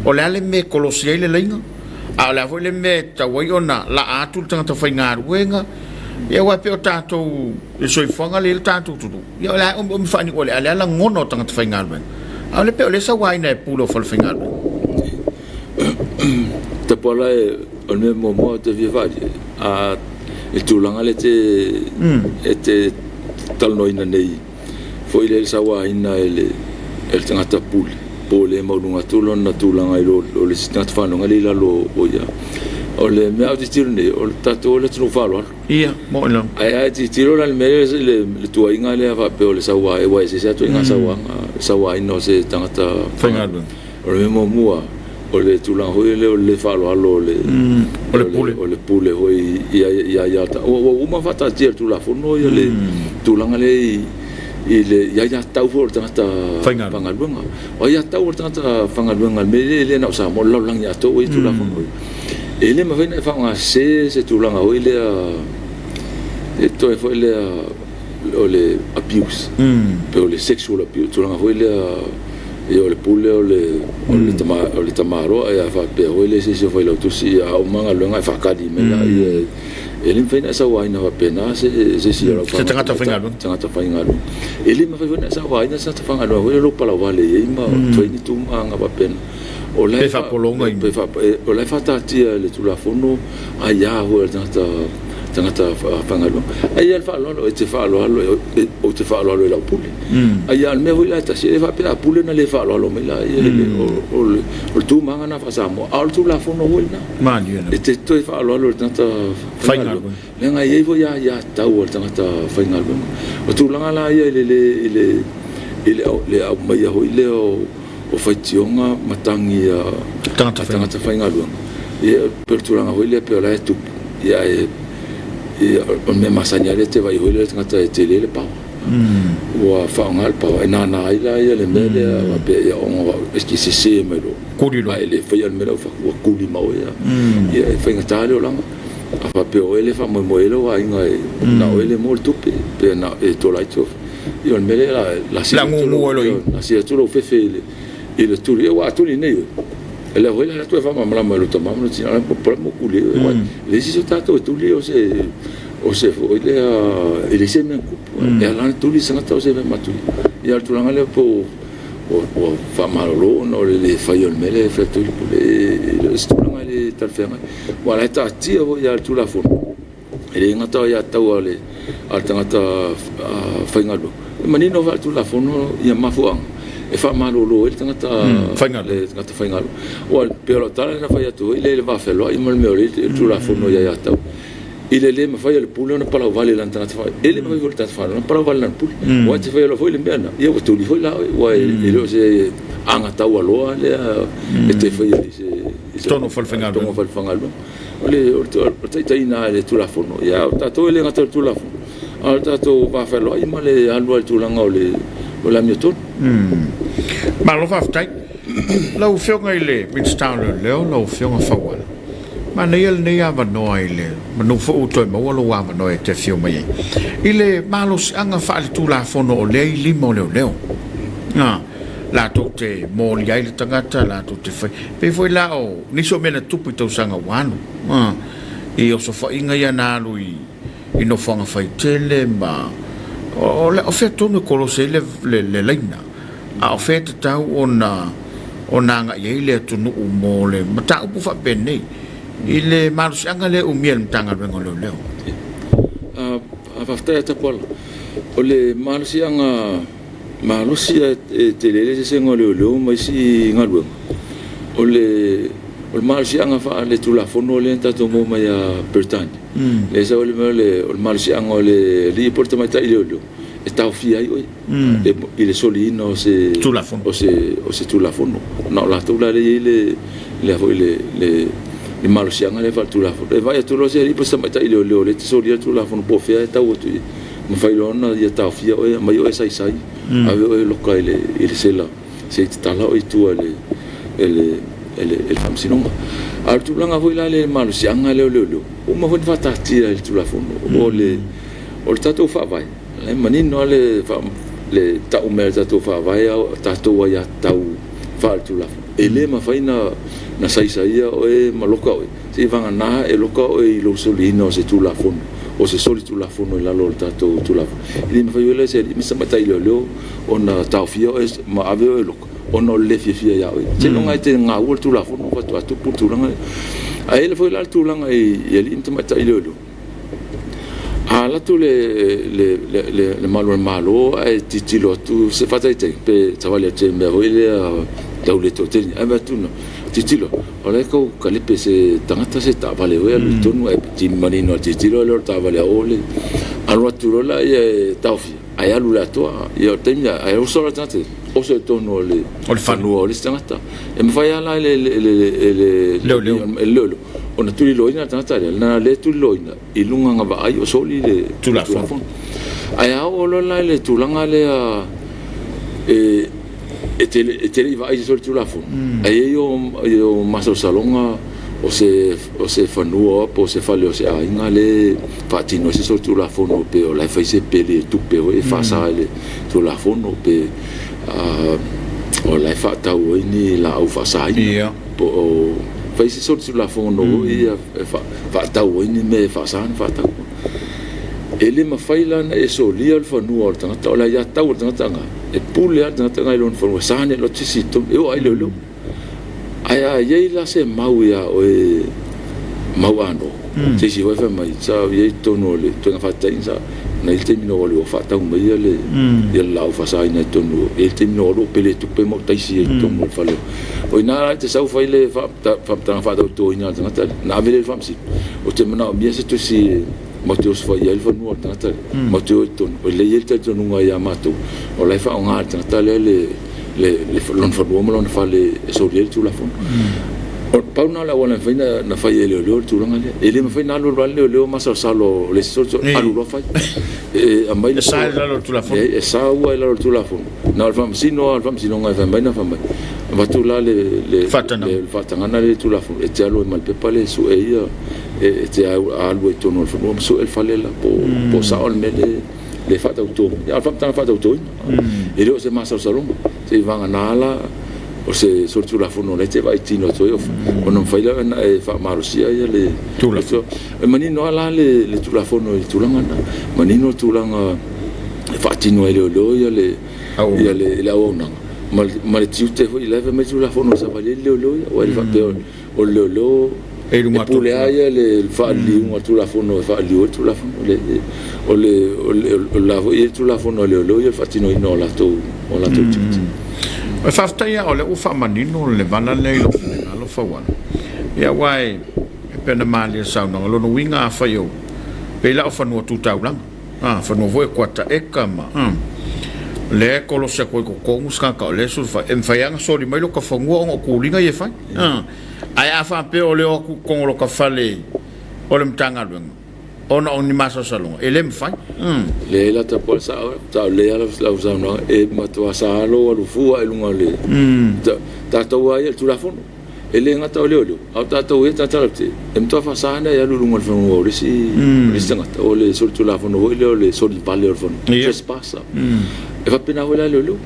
Speaker 1: O le a le mea e kolosi ai le laina, a o le a foi le mea e tatau ai ona laa atu le tagata faigaluega, Ia aua e pei o tatou i le soifuaga lea i le tatou atunuu, ia o le a omiomi faaniuale, a o le a lagona o tagata faigaluega. A o le pei o lea e sauaina e pule o falefaigaluega.
Speaker 2: Tapuala o le mea muamua ou te fia faaalia, a i le tulaga lea e te talanoaina nei foi lea i le sauaina e le tagata pule po o le maualuga atu lona tulaga i lo le isi tagata faigaluega lea i lalo o ia. O le mea a ou tilotilo nei, o le tatou o le atunuu faaaloalo.
Speaker 1: Ia, moni lava.
Speaker 2: Ae a tilotilo la i le mea lea, le tuuaiga lea faapea o le saua, aua e eseese lava ituaiga sauaga, sauaina o se tagata
Speaker 1: faigaluega.
Speaker 2: O le mea muamua, o le tulaga foi lea o le le faaaloalo o le,
Speaker 1: o le pule,
Speaker 2: o le pule foi i aia ua uma ona faataatia e le Tulafono ia le tulaga lea i le aiatatau foi o le tagata faigaluega. O aiatatau a le tagata faigaluega, le mea lea e le na o Samoa, o le lalolagi atoa ua i ai Tulafono ia. E le mafai ona e faaaogasese se tulaga foi lea e toe foi lea o le abuse, pe o le sexual abuse, tulaga foi lea ia o le pule o le o le tama o le tamaloa ia faapea foi le se isi o failautusi ia a uma galuega e faatali mai la ia e le mafai ona e sauaina faapena se isi o lau
Speaker 1: se tagata faigaluega
Speaker 2: tagata faigaluega. E le mafai foi ona e sauaina se tagata faigaluega foi lea palauvale i ai ma fai ni tulaga faapena. O la
Speaker 1: e faapologa
Speaker 2: o la e faataatia e le Tulafono aia foi a le tagata tagata faigaluega. Ae i ai le faaaloalo, e te faaaloalo, ou te faaaloalo i lau pule. Ae o le mea foi la e tasi, e le faapea a pule ona le faaaloalo mai lea, o le tumaga lena faa-Samoa, a o le Tulafono foi lena. E te toe faaaloalo i le tagata faigaluega, leaga e i ai foi aiatatau a le tagata faigaluega. O tulaga la ia i le aumaia foi lea o faitioga ma tagi a tagata faigaluega, ia pei o le tulaga foi lea pei o la e tupu, ia ae o le mea masani lava lea e te vaai foi lea i le tagata e tele le paoa. Ua faaaoga le paoa e nana ai la ia le mea lea faapea ia ona e te sese mai loa.
Speaker 1: Kuli loa.
Speaker 2: A e le faia le mea lea ua kuli ma oe ia e faigata le olaga. A faapea o oe lea e faamoemoe i ai lou aiga na o oe lea e maua le tupe pe na e tola ai Ia o le mea lea la sili atu lou fefe i le tuli. Aua a tuli nei oe, e le foi la atu e faamalamalama i lou tama ma lou tina, po o le a tuli ai oe. E leai se isi o tatou e tuli o se foi lea, e leai se mea na tupu. E ala ona tuli se tagata o se mea matuia. Ia o le tulaga lea po ua faamalolo ona o le le faia o le mea lea e fai atu ai le pule. E le o se tulaga e le talafeagai. Aua o la e taatia foi lava i le Tulafono. E le gata o aiatatau a le tagata faigaluega, e manino faale-Tulafono ia mafuaaga e faamalolo ai le tagata le tagata faigaluega. Aua e pei o lau tala lea na fai atu foi lea i le va feloai ma le mea o le Tulafono i aiatatau, i le le mafai e le pule ona palauvale i lana tagata faigaluega, e le mafai foi e le tagata faigaluega ona palauvale i lana pule. Aua e te faia loa foi le mea lena, ia ua tuli foi la oe, aua e le o se agataualoa lea e te faia i se
Speaker 1: totonu o falefaigaluega.
Speaker 2: O le taitaiina e le Tulafono. Ia, o tatou e le gata i le Tulafono, a o le tatou va fealoai ma le alu lava i le tulaga o le amiotonu.
Speaker 1: Malo faafetai. Lau Afioga i le Minisita o Leoleo, lau Afioga Faualo, manaia lenei avanoa i le manu foi ua toe maua lou avanoa e te afio mai ai, i le malosiaga faaletulafono o lea i lima o leoleo. Latou te molia ai le tagata, latou te fai. Pei foi la o nisi o mea na tupu i tausaga ua alu, i osofaiga ia na alu i nofoaga faitele ma o fea tonu e kolosi ai le laina, a o fea e tatau ona agai ai le atunuu mo le mataupu faapenei i le malosiaga lea e umia e le Matagaluega o Leoleo.
Speaker 2: Faafetai a Tapuala. O le malosiaga malosi e tele ai le eseesega o leoleo ma isi galuega, o le malosiaga faaletulafono lea na tatou maua mai ia Peretania, lea e sau ai le mea o le malosiaga o le alii po o le tamaitai leoleo e taofia ai oe i le soliina o se Tulafono. Na o latou la lea e i ai le malosiaga lea faaletulafono. E vaai atu loa se alii po o se tamaitai leoleo o lea e te solia le Tulafono po o fea e tau atu i ai, mafai loa ona ia taofia oe, aumai oe saisai, ave oe loka i le sela se i tatala oe i tua e le faamasinoga. A o le tulaga foi la lea i le malosiaga lea o leoleo, ua uma foi ona faataatia e le Tulafono. O le tatou Faavae, e manino lava le tau mai a le tatou Faavae, o tatou aiatatau faaletulafono, e le mafai ona saisaia oe ma loka oe, seia vagana e loka oe i lou soliina o se Tulafono. o se solitulafono i lalo o le tatou Tulafono. E le mafai foi la e se alii ma se tamaitai leoleo ona taofia oe ma ave oe i loka ona o le le fiafia ia oe. Seiloga e te gaua le Tulafono faatoa tupu le tulaga lea. Ae i ai foi la le tulaga i alii ma tamaitai leoleo, a alu atu le malu a le Malo ae tilotilo atu se faataitaiga, pe savali atu i se mea foi lea tau le toatele, ae vaai atu, tilotilo, o la e tau kalepe e se tagata se taavale foi alu i totonu ae manino lava i le tilotilo e le o le taavale a o le alu atu loa lea e taofia ae alu i le atoa. Ia o le taimi lena, ae oso la le tagata, oso i totonu o le fanua o le isi tagata. E mafai lava la e le leoleo ona tuliloaina le tagata lea, leaga o lea e tuliloaina i luga na vaai o soli le Tulafono. Ae a oo loa la i le tulaga lea e te le i vaai i se solitulafono, ae i ai ou masalosaloga o se fanua po o se fale o se aiga lea e faatino ai se solitulafono, pe o la e fai se pele tupe foi e faasa i le Tulafono, pe o la e faatau ai ni laau faasaina, po o fai se solitulafono foi ia e faatau ai ni mea e faasa ona faatau. E le mafai la ona e solia le fanua o le tagata, o le aiatatau a le tagata lena, e pule lava le tagata lena i lona fanua, e sa ona e alu atu se isi i totonu, e oo lava i leoleo. Ae a i ai la se mau ia oe, mau anoa, se isi foi fai mai, sa i ai i totonu o le ituaiga faataitaiga, sa na i ai le taimi na ou alu ai o faatau mai le laau faasaina i totonu, e i ai le taimi na ou alu o pele tupe ma ou taisi ai i totonu o le fale. O i ina la e te sau fai le faamatalaga faatautoina a le tagata lea, ona ave lea i le faamasino. Ou te manaomia se tusi matou te osofaia ai le fanua o le tagata lea, matou te o i totonu, o lea e i ai le talitonuga ia matou, o la e faaaoga e le tagata lea lona fanua ma lona fale e soli ai le Tulafono. Pau lena o le auala e mafai ona fai e leoleo le tulaga lea. E le mafai ona alu alu lava le leoleo masalosalo o le isi alu loa fai. E aumai le
Speaker 1: E sa i lalo o le Tulafono.
Speaker 2: E sa ua i lalo o le Tulafono. Na o le faamasino lava o le faamasinoga e fai mai na fai mai. Avatu la le faatagaga lea i le Tulafono e te alu ai ma le pepa lea e sue ia e te alu ai i totonu o le fanua ma sue le fale la po o sao le mea lea e faatauto mai. A o le faamatalaga faatautoina, e le o se masalosaloga. Seivagana la o se solitulafono o la e te vaai tino atu ai ona mafai lea ona e faamalosia ia le
Speaker 1: Tulafono.
Speaker 2: E manino lava la le Tulafono i le tulaga lena. Manino le tulaga e faatino ai e leoleo ia le ia le auaunaga ma le tiute foi la e fai mai le Tulafono e savali ai le leoleo ia. Aua e le faapea o le leoleo e pule lava ia le faaliliuga o le Tulafono e faaliliu ai le Tulafono. O le la foi e i ai le Tulafono a leoleo ia le faatinoina o latou tiute.
Speaker 1: Faafetai lava o lea ua faamanino le vala lea i lou finagalo Faualo. Ia aua e pei ona malie i le saunoaga, o lona uiga afai o pei la o fanua tu taulaga, a fanua foi e kuata eka ma o lea e kolosi atu ai i totonu se tagata o lea e sulufai, e mafai lava ona soli mai lota fanua ona o tuliga ia e fai. Ae a faapea o lea o atu i totonu o lota fale o le Matagaluega ona o ni masalosaloga, e le mafai.
Speaker 2: Leai la tapuai sao, sao lelei lava lau saunoaga, e matua sa lou alu fua i luga o le tatou lava ia i le Tulafono. E le gata o leoleo, a o tatou ia tagata lautele, e matua faasa ona e alu i luga o le fanua o le isi tagata, o le solitulafono foi lea o le solivale o le fanua, trespass. E faapena foi la leoleo.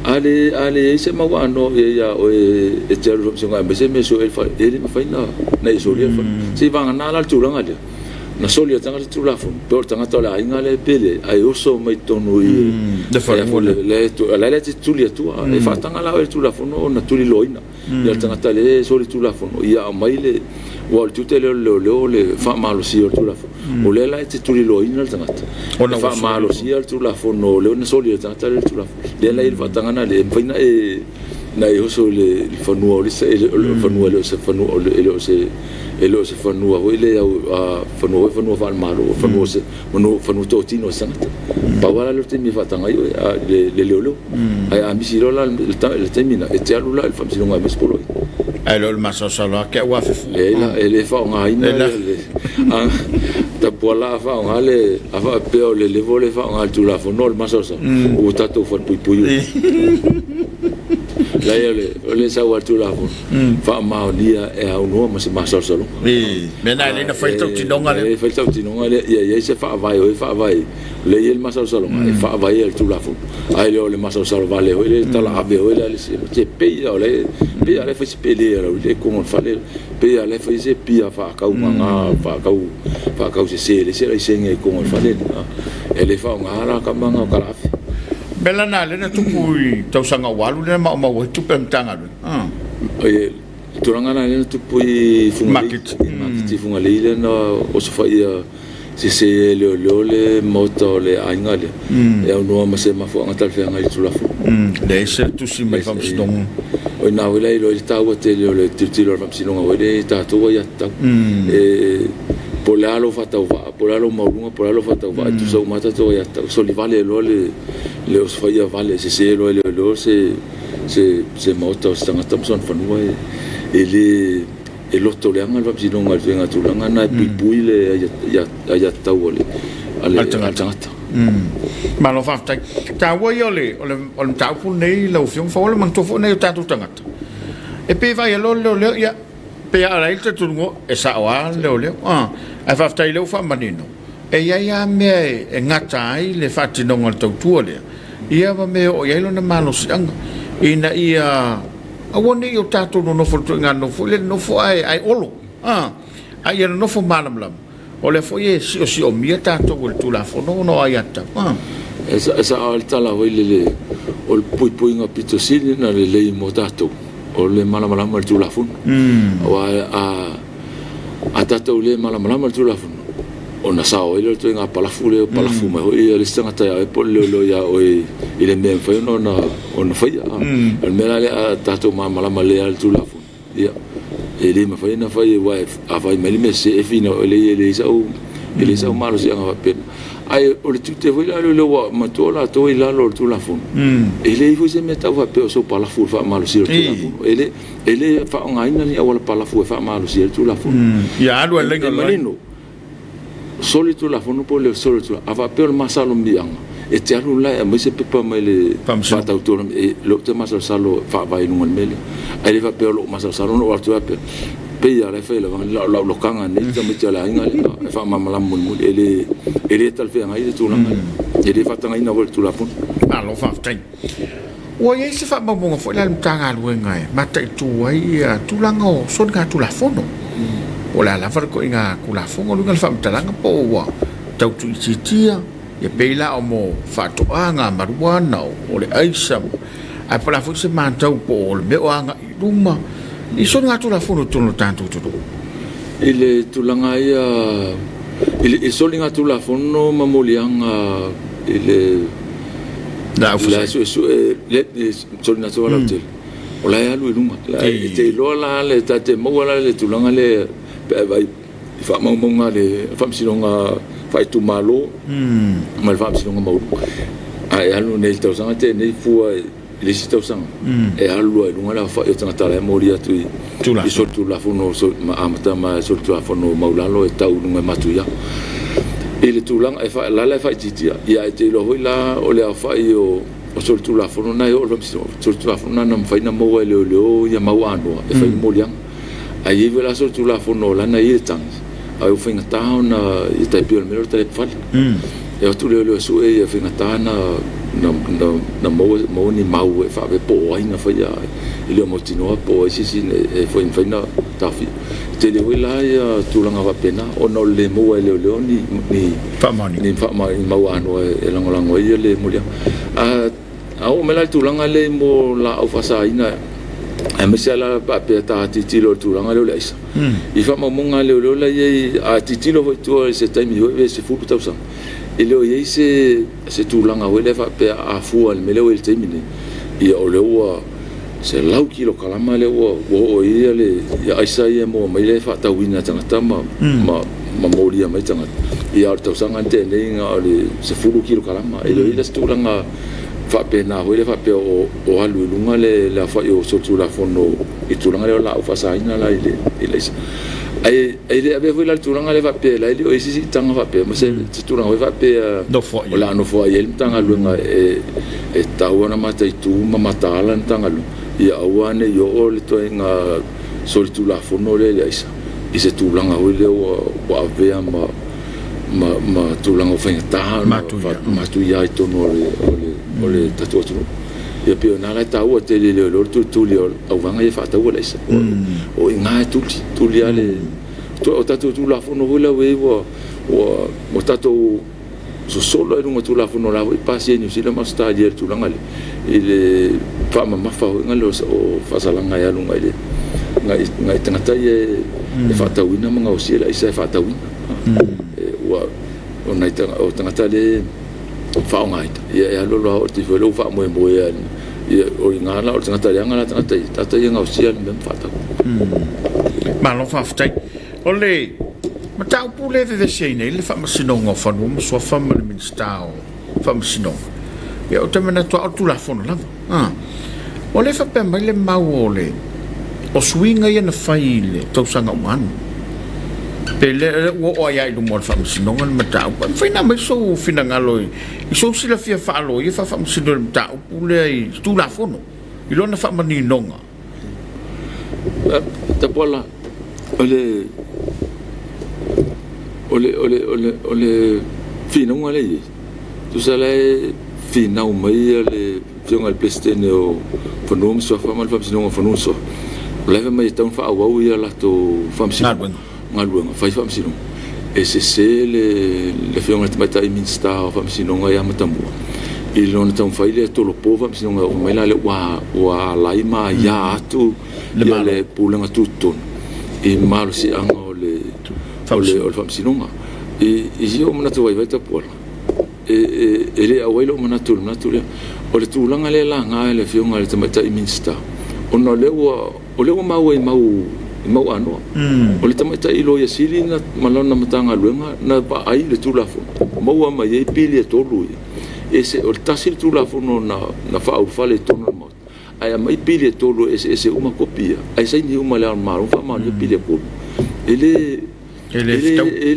Speaker 2: A le a leai se mau anoa i ai ia oe e te alu i le faamasinoga e aumai se mea e sue ai le fale, e le mafai ona e solia le fale. Seivagana la le tulaga lea, na soli e le tagata le Tulafono, pe o le tagata o le aiga lea pe leai, ae oso mai totonu i
Speaker 1: le fanua
Speaker 2: lea, la e te tuli atua, e faataga la oe e le Tulafono ona tuliloaina ia le tagata lea e soli Tulafono, ia aumai le, aua o le tiute lea o le leoleo o le faamalosia o le Tulafono. O lea la e te tuliloaina le tagata, e faamalosia le Tulafono lea na soli e le tagata lea le Tulafono. Lea la e i ai le faatagaga lea, e mafai ona e na e oso i le fanua o le isi, o le fanua e le o se fanua, e le o se e le o se fanua foi lea fanua foi fanua faale-Malo, o fanua se fanua totino o se tagata. Pau lava la lea o le taimi e faataga ai oe le leoleo. Ae a misi loa la le taimi lena, e te alu la i le faamasinoga e aumai se poloaiga.
Speaker 1: Ae le o le masalosalo lava ke au afe fua.
Speaker 2: Leai la, e le faaaogaina le tapuala a faaaoga le, a faapea o le level lea e faaaoga e le Tulafono o le masalosalo, ua tatou falepuipui. Leai o le sau a le Tulafono, faamaonia e aunoa ma se masalosaloga.
Speaker 1: Mea na e lelei ona fai le tautinoga lea.
Speaker 2: E fai le tautinoga lea, ia i ai se faavae o e faavae ai. Lea e i ai le masalosaloga e faavae ai le Tulafono, ae le o le masalosalo vale foi lea e talaave foi lea a le isi. E pei lava o la e, pei lava o la e fai si pele a Laauli i totonu o le fale. Pei lava o la e fai se pia faakaugaga, faakausese e leai se laisene i totonu o le fale lea. E le faaaogaina la tama na o Kalafi.
Speaker 1: O le mea la lena lea na tupu i tausaga ua alu lea na maumau ai tupe a le Matagaluega.
Speaker 2: O le tulaga la lea na tupu i Fugalei, maketi i Fugalei lea na osofaia sese e leoleo le maota o le aiga lea e aunoa ma se mafuaaga talafeagai i le Tulafono.
Speaker 1: Leai se tusi mai le Faamasinoga.
Speaker 2: O i ina foi la e iloa ai le taua tele o le tilotilo a le Faamasinoga foi lea i tatou aiatatau. E po o le a lou faatauvaa, po o le a lou maualuga, po o le a lou faatauvaa, e tutusa uma lava tatou aiatatau. Solivale loa le osofaia vale, sese loa e leoleo se maota o se tagata ma sona fanua, e le E loto leaga le Faamasinoga i le faiga tulaga lena e puipui le aiatatau a le tagata.
Speaker 1: Malo faafetai. E taua ia o le mataupu lenei lau Afioga Faualo, manatua foi nai o tatou tagata, e pei e vaai loa le leoleo, ia, pei lava o la e i ai le talitonuga e sao lava le leoleo. Ae faafetai o lea ua faamanino, e i ai lava mea e gata ai le faatinoga o le tautua lea, ia ma mea e oo i ai lona malosiaga, ina ia Aua ne i o tatou nonofo i le ituaiga nonofo foi lea, nonofo ae olo, a ia nonofo malamalama, o lea foi e siosiomia tatou e le Tulafono ona o aiatatau.
Speaker 2: E sao lava le tala foi lele, o le puipuiga pito sili ona lelei mo tatou, o le malamalama i le Tulafono. Aua a tatou le malamalama i le Tulafono, ona sao ai lea o le ituaiga palafu lea, palafu mai foi le isi tagata ia oe po o le leoleo ia oe i le mea e mafai ona faia. O le mea la lea, a tatou malamalama lelei lava i le Tulafono, ia, e le mafai ona fai, aua a fai mai le mea sese, e finau, e leai sau malosiaga faapena. Ae o le tiute foi la o leoleo, ua matua o latou i lalo o le Tulafono, e leai foi se mea e tau faapea o sou palafu i le faamalosia o le Tulafono. E le E le faaaogaina ni auala palafu e faamalosia ai le Tulafono.
Speaker 1: Ia alu ai le
Speaker 2: laina. E manino, soli le Tulafono po o le soli le Tulafono. A faapea o le masalomiaga, e te alu la e aumai se pepa mai le faatautoina, e lea ou te masalosalo e faavae i luga o le mea lea. Ae le faapea o lou masalosalo ona ou alu atu faapea, pei lava o la e fai lava lau lokaga nei le tamaiti a le aiga lea, e faamalamalama mulimuli. E le talafeagai le tulaga lea. E le faatagaina foi i le Tulafono.
Speaker 1: Malo faafetai. Ua i ai se faamaumauga foi la a le Matagaluega e mataitu ai ia tulaga o soligatulafono? Po o le a lava le ituaiga Tulafono, o le uiga o le faamatalaga po o ua tau tuuitiitia, ia pei la o mo faatoaga, mariuana, o le aisa, ae po o le a foi se matau po o le mea o agai i luma i soligatulafono i totonu o le tatou atunuu?
Speaker 2: I le tulaga ia i le soligatulafono ma moliaga i le La suesue le solinatua lautele o la e alu i luga. E te iloa la le ta te maua la le tulaga lea pe a vaai i faamaumauga a le Faamasinoga faaitumalo ma le Faamasinoga maualuga. A e alu nei i le tausaga tea nei fua i le isi tausaga e alu lava i luga le aofai o tagata la e moli atu i solitulafono ma amata mai solitulafono maualalo e tau i luga e matuia. I le tulaga e la la e faaitiitia, ia ae te iloa foi la o le aofai o solitulafono na e oo i le faamasinoga, solitulafono na na mafai ona maua e leoleo ia mau anoa e fai ai moliaga. Ae i ai foi la solitulafono la na i ai le tagi, ae ua faigata ona, e tai pei o le mea lea o le talepe fale. E o atu leoleo e sue ia faigata na maua ni mau e faapea po o ai na faia, e le o mautinoa po o ai se isi e mafai ona taofia. E tele foi la ia tulaga faapena ona o le le maua e leoleo ni ni mau anoa e lagolago ai le moliaga. A oo mai la i le tulaga lea mo laau faasaina, aemaise lava la faapea ta tilotilo i le tulaga lea o le aisa, i faamaumauga a leoleo la e i ai, a tilotilo foi i tua i se taimi foi pe 10 tausaga, e le o i ai se tulaga foi lea faapea a fua i le mea lea ua i ai i le taimi lenei, ia o lea ua 100 kilokalama lea ua oo i ai le aisa ia e maua mai lea e faatauina e tagata ma molia mai tagata. Ia a o le tausaga na tea nei na o le 10 kilokalama. E le o i ai la se tulaga faapena foi lea faapea o alu i luga le aofai o solitulafono i le tulaga lea o laau faasaina la i le aisa. Ae le avea foi la le tulaga lea faapea la e le o i ai se siitaga faapea ma se tulaga foi faapea o le a nofoai ai le Matagaluega e tatau ona mataitu ma mataala le Matagaluega ia aua ne i oo le ituaiga solitulafono lea i le aisa i se tulaga foi lea ua avea ma tulaga ua faigata ona matuia i totonu o le tatou atunuu. Ia pei o lena la e taua tele i leoleo le tulituli o auvaega ia e faataua le aisa. O i ina e tuli, tuli lava le... O tatou Tulafono foi la ua i ai ua ua tatou sosolo i luga o Tulafono o la foi e pasia i Niu Sila ma Ausetalia i le tulaga lea, i le faamamafa foi lea o faasalaga e alu agai i tagata ia e faatauina ma gaosia le aisa e faatauina. Ua o nai o tagata lea e faaaogaina, ia e alu alu lava oo atu ifo lea ua faamoemoe lava ia o i ina la o le tagata leaga la tagata ia, tagata ia e gaosia le mea ma faatau.
Speaker 1: Malo faafetai. O le mataupu lea e vevesi ai nei le Faamasinoga o Fanua ma Suafa ma le Minisita o Faamasinoga, ia ou te manatu lava o le Tulafono lava. A. O lea e faapea mai le mau o le o suiga ia na fai i le tausaga ua alu, pe lea ua oo ai lava i luma o le Faamasinoga le mataupu. E mafai ona aumai sou finagalo i sou silafia faa-loia faa-faamasino i le mataupu lea i le Tulafono i lona faamaninoga?
Speaker 2: Tapuala, o le o le o le o le o le finauga lea e i ai, tusa la e finau mai le Afioga i le Peresetene o Fanua ma Suafa ma le Faamasinoga o Fanua ma Suafa, o la e fai mai e tatau ona faaauau ia latou faamasinoga, galuega fai faamasinoga. E sese le Afioga i le Tamaitai Minisita o Faamasinoga ia Matamua i lona taumafai lea e tolopo faamasinoga, fai mai la lea ua alai ma aia atu le Pulega Tutotonu i malosiaga o le Faamasinoga. I si ou manatu vaivai Tapuala, e le auai lou manatu i le manatu lea. O le tulaga lea e laga e le Afioga i le Tamaitai Minisita, ona o lea ua, o lea ua maua i mau, i mau anoa. O le Tamaitai Loia Sili na, ma lana Matagaluega na vaai i le Tulafono, maua mai ai pili e tolu ia. E se, o le tasi le Tulafono na, na faaulufale i totonu o le Maota, ae aumai pili e tolu e eseese uma kopi ia, ae saini uma e Le Ao o le Malo ma faamaonia pili e tolu. E le, E le fetau. E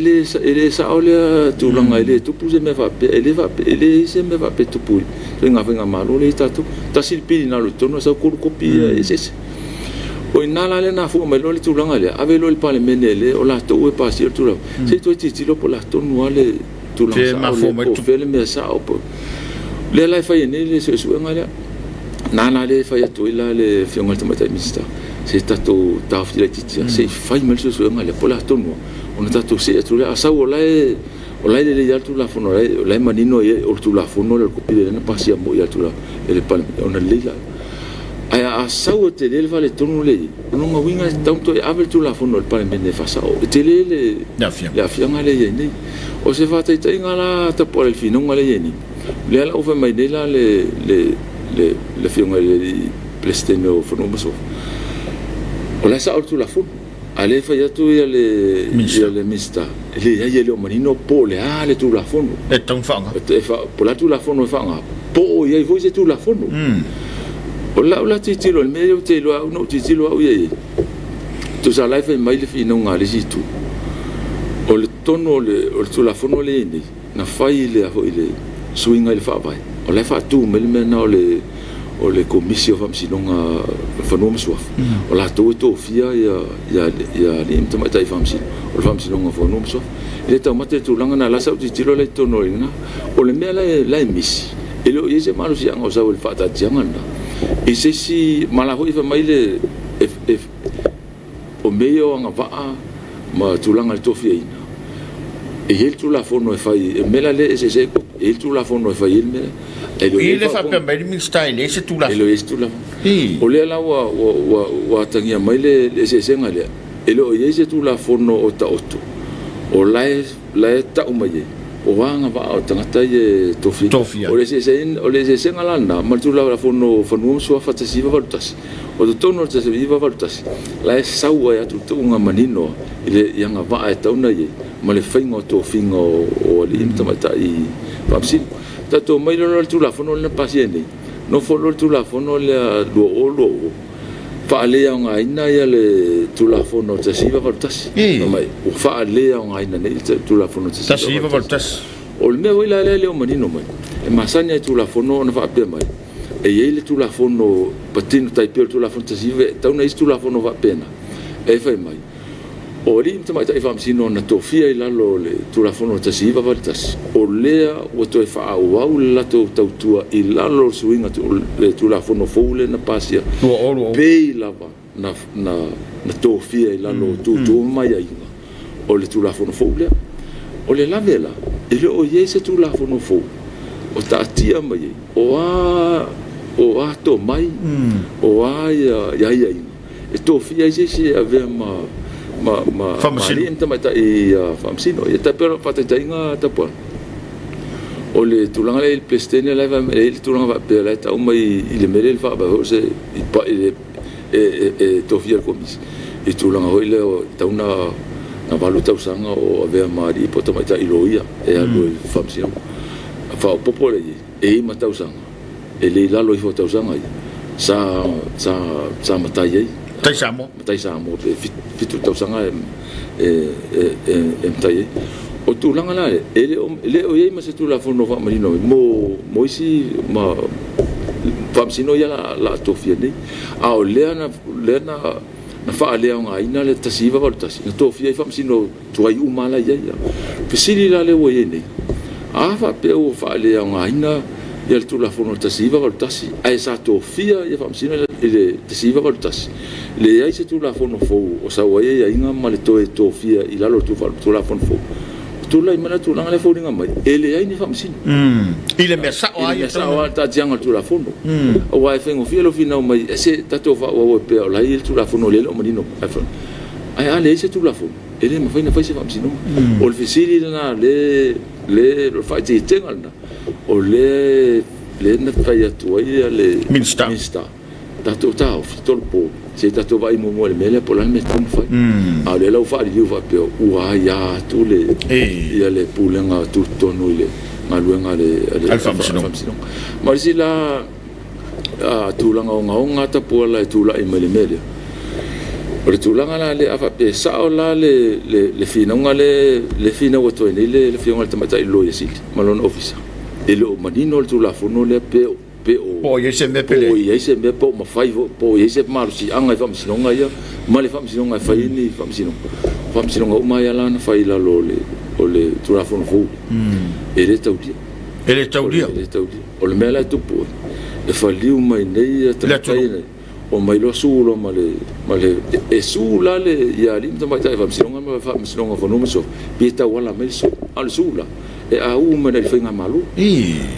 Speaker 2: le sao lea tulaga, e le tupu se mea faapea, e le faapea, e leai se mea faapea e tupu i ituaiga faigamalo lea e i ai tatou. Tasi le pili na alu i totonu ae sau tolu kopi ia eseese. O i ina la lea na afua mai loa le tulaga lea, ave loa i le Palemene lea o latou e pasia le tulaga, se i toe tilotilo po o le a tonu lava le tulaga sao lea, po o fea le mea sao. Lea la e fai ai nei le suesuega lea. Na la lea e fai atu ai la le Afioga i le Tamaitai Minisita, se i tatou taofi laitiiti lava, se i fai mai le suesuega lea po o le a tonu lava ona tatou see atu lea. A sau o la e lelei lava le Tulafono, o la e manino i ai o le Tulafono lea o le kopi lea na pasia moi atu e le Palemene ona lelei lea. Ae a sau e tele le faaletonu lea e i ai, o lona uiga e tatau ona toe ave le Tulafono i le Palemene e faasao. E tele le aafiaga lea e i ai nei. O se faataitaiga la Tapuala i le finauga lea e i ai nei, lea la ua fai mai nei la le Afioga i le Peresetene o Fanua ma Suafa, o la e sao le Tulafono, a o lea e fai atu le Minisita, e leai e le o manino po o le a le Tulafono.
Speaker 1: E tatau ona faaaoga.
Speaker 2: Po o le a le Tulafono e faaaoga, po o i ai foi se Tulafono. O lau la tilotilo i le mea lea ou te iloa au na ou tilotilo au ia i ai, tusa o la e fai mai le finauga a le isi itu, o le tonu o le Tulafono lea e i ai nei, na fai i le, foi le suiga i le Faavae, o la e faatu mai le mea lena o le o le Komisi o Faamasinoga o Fanua ma Suafa, o latou e tofia ia alii ma tamaitai faamasino o le Faamasinoga o Fanua ma Suafa. E le taumate le tulaga lena, la sa ou tilotilo la i totonu o lena. O le mea la e misi, e le o i ai se malosiaga o sau i le faataatiaga lena i se isi, ma la foi e fai mai le O mea ia o agavaa ma tulaga i le tofiaina, e i ai le Tulafono e fai, o le mea la lea e eseese ai kopi, e i ai le Tulafono e fai ai le mea lea.
Speaker 1: E le o i ai le faapea mai le Minisita e leai se Tulafono.
Speaker 2: E le o i ai se Tulafono. O lea la ua atagia mai le eseesega lea, e le o i ai se Tulafono o taoto o la e tau mai ai o agavaa o tagata ia e tofia. O le eseesega la lena ma le Tulafono o Fanua ma Suafa 1981, O totonu o le 1981, la e sau ai atu tuuga manino i le i agavaa e tatau ona i ai ma le faiga o tofiga o alii ma tamaitai faamasino. Tatou omai loa la i le Tulafono lea na pasia nei, nofo loa le Tulafono lea 2020, faaleaogaina le Tulafono 1981. Fai mai, ua faaleaogaina nei le Tulafono
Speaker 1: 1981.
Speaker 2: O le mea foi la lea e le o manino mai, e masani lava i Tulafono ona faapea mai, E i ai le Tulafono patino tai pei o le Tulafono 19, e tatau ona i ai se Tulafono faapena e fai mai O alii ma tamaitai faamasino na tofia i lalo o le Tulafono 1981, o lea ua toe faaauau le latou tautua i lalo o le suiga o le Tulafono fou lea na pasia, pei lava na na tofia i lalo o tutu ma aiaiga o le Tulafono fou lea. O le lave la, e le o i ai se Tulafono fou o taatia mai ai o a o a tomai, o a aiaiga e tofia ai se isi e avea ma ma ma alii ma tamaitai faamasino. Ia tai pei o le faataitaiga Tapuala, o le tulaga lea i le Peresetene la e fai mai e i ai le tulaga faapea la e tau mai i le mea lea i le faavae foi o se i pai i le e tofia le Komisi i tulaga foi lea e tatau ona 8 tausaga o avea ma alii po o tamaitai loia e alu i faamasinoga. Faaopoopo lea i ai, e i ai ma tausaga e le i lalo ifo o tausaga ia sa sa sa matai ai.
Speaker 1: Matai Samoa.
Speaker 2: Matai Samoa pe 7 tausaga e e matai ai. O tulaga la e le o le o i ai ma se Tulafono faamanino mo mo isi ma faamasino ia la a tofia nei. A o lea na lea na na faaleaogaina le 1981 na tofia ai faamasino tuai uma la i ai. Fesili la lea ua i ai nei, a faapea ua faaleaogaina ia le Tulafono 1981 ae sa tofia ia faamasino i le 1981, leai se Tulafono fou o sau ai aiaiga ma le toe tofia i lalo o le Tulafono fou, tulai mai la tulaga lea e foliga mai e leai ni faamasino.
Speaker 1: I le mea sao
Speaker 2: lava ia. I le mea sao lava le taatiaga o le Tulafono. Aua e faigofie lou finau mai, se tatou faaauau ai pea o la e i ai le Tulafono o lea e le o manino. Ae a leai se Tulafono, e le mafai ona fai se faamasinoga. O le fesili lena, le le faaeteetega lena, o lea na fai atu ai le Minisita, tatou taofi tolopo, se i tatou vaai muamua i le mea lea po o le a le mea e tatau ona fai. A o lea la ua faaliliu faapea ua aia atu le ia le Pulega Tutotonu i le galuega a le Faamasinoga. Ma le isi la tulaga ogaoga Tapuala e tulai mai i le mea lea, o le tulaga la lea a faapea e sao la le finauga lea e finau atu ai nei le Afioga i le Tamaitai Loia Sili ma lona Ofisa, e le o manino le Tulafono lea pe o
Speaker 1: pe o i ai se mea pe
Speaker 2: leai. Po o i ai se mea po o mafai foi, po o i ai se malosiaga i faamasinoga ia ma le faamasinoga e fai ai ni faamasinoga. O faamasinoga uma lava ia la na fai i lalo o le Tulafono fou, e le taulia.
Speaker 1: E le taulia.
Speaker 2: E le taulia. O le mea la e tupu ai, e faliu mai nei tagata ia nei, omai loa su loa ma le, ma le, e su la le, ia alii ma tamaitai faamasinoga ma faamasinoga o fanua ma suafa, pe tauala mai le su. A o le su la, e au mai i le faigamalo.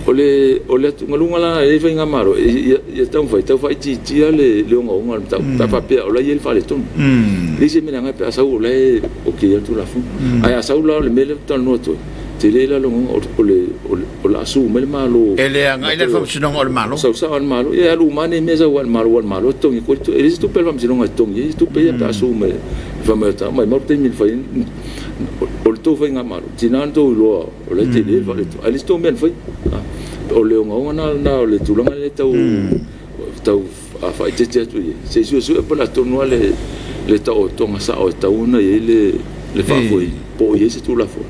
Speaker 2: O le o le atugaluga la i le faigamalo, ia taumafai tau faaitiitia le ogaoga o le mataupu, pe a faapea o la e i ai le faaletonu. E leai se mea leaga pe a sau o la e ok lava le Tulafono. Ae a sau la o le mea lea ou te talanoa atu ai, tele la le ogaoga o le o le a su mai le Malo.
Speaker 1: E le agai la i le faamasinoga o le Malo.
Speaker 2: Sau sao lava le Malo, ia e alu uma lava nei mea sau lava i le Malo, aua o le Malo e totogi atu ai, e leai se tupe a le faamasinoga e totogi ai, tupe ia pe a su mai, fai mai maumau le taimi na fai ai o le tou faigamalo, tiga ona outou iloa o la e tele le faaletonu, ae le o se tou mea na faia. O le ogaoga lena o le tulaga lea e tau tau faaeteete atu i ai, se i suesue po o le a tonu lava le taotoga sao e tatau ona i ai le faafoeina, po o i ai se Tulafono.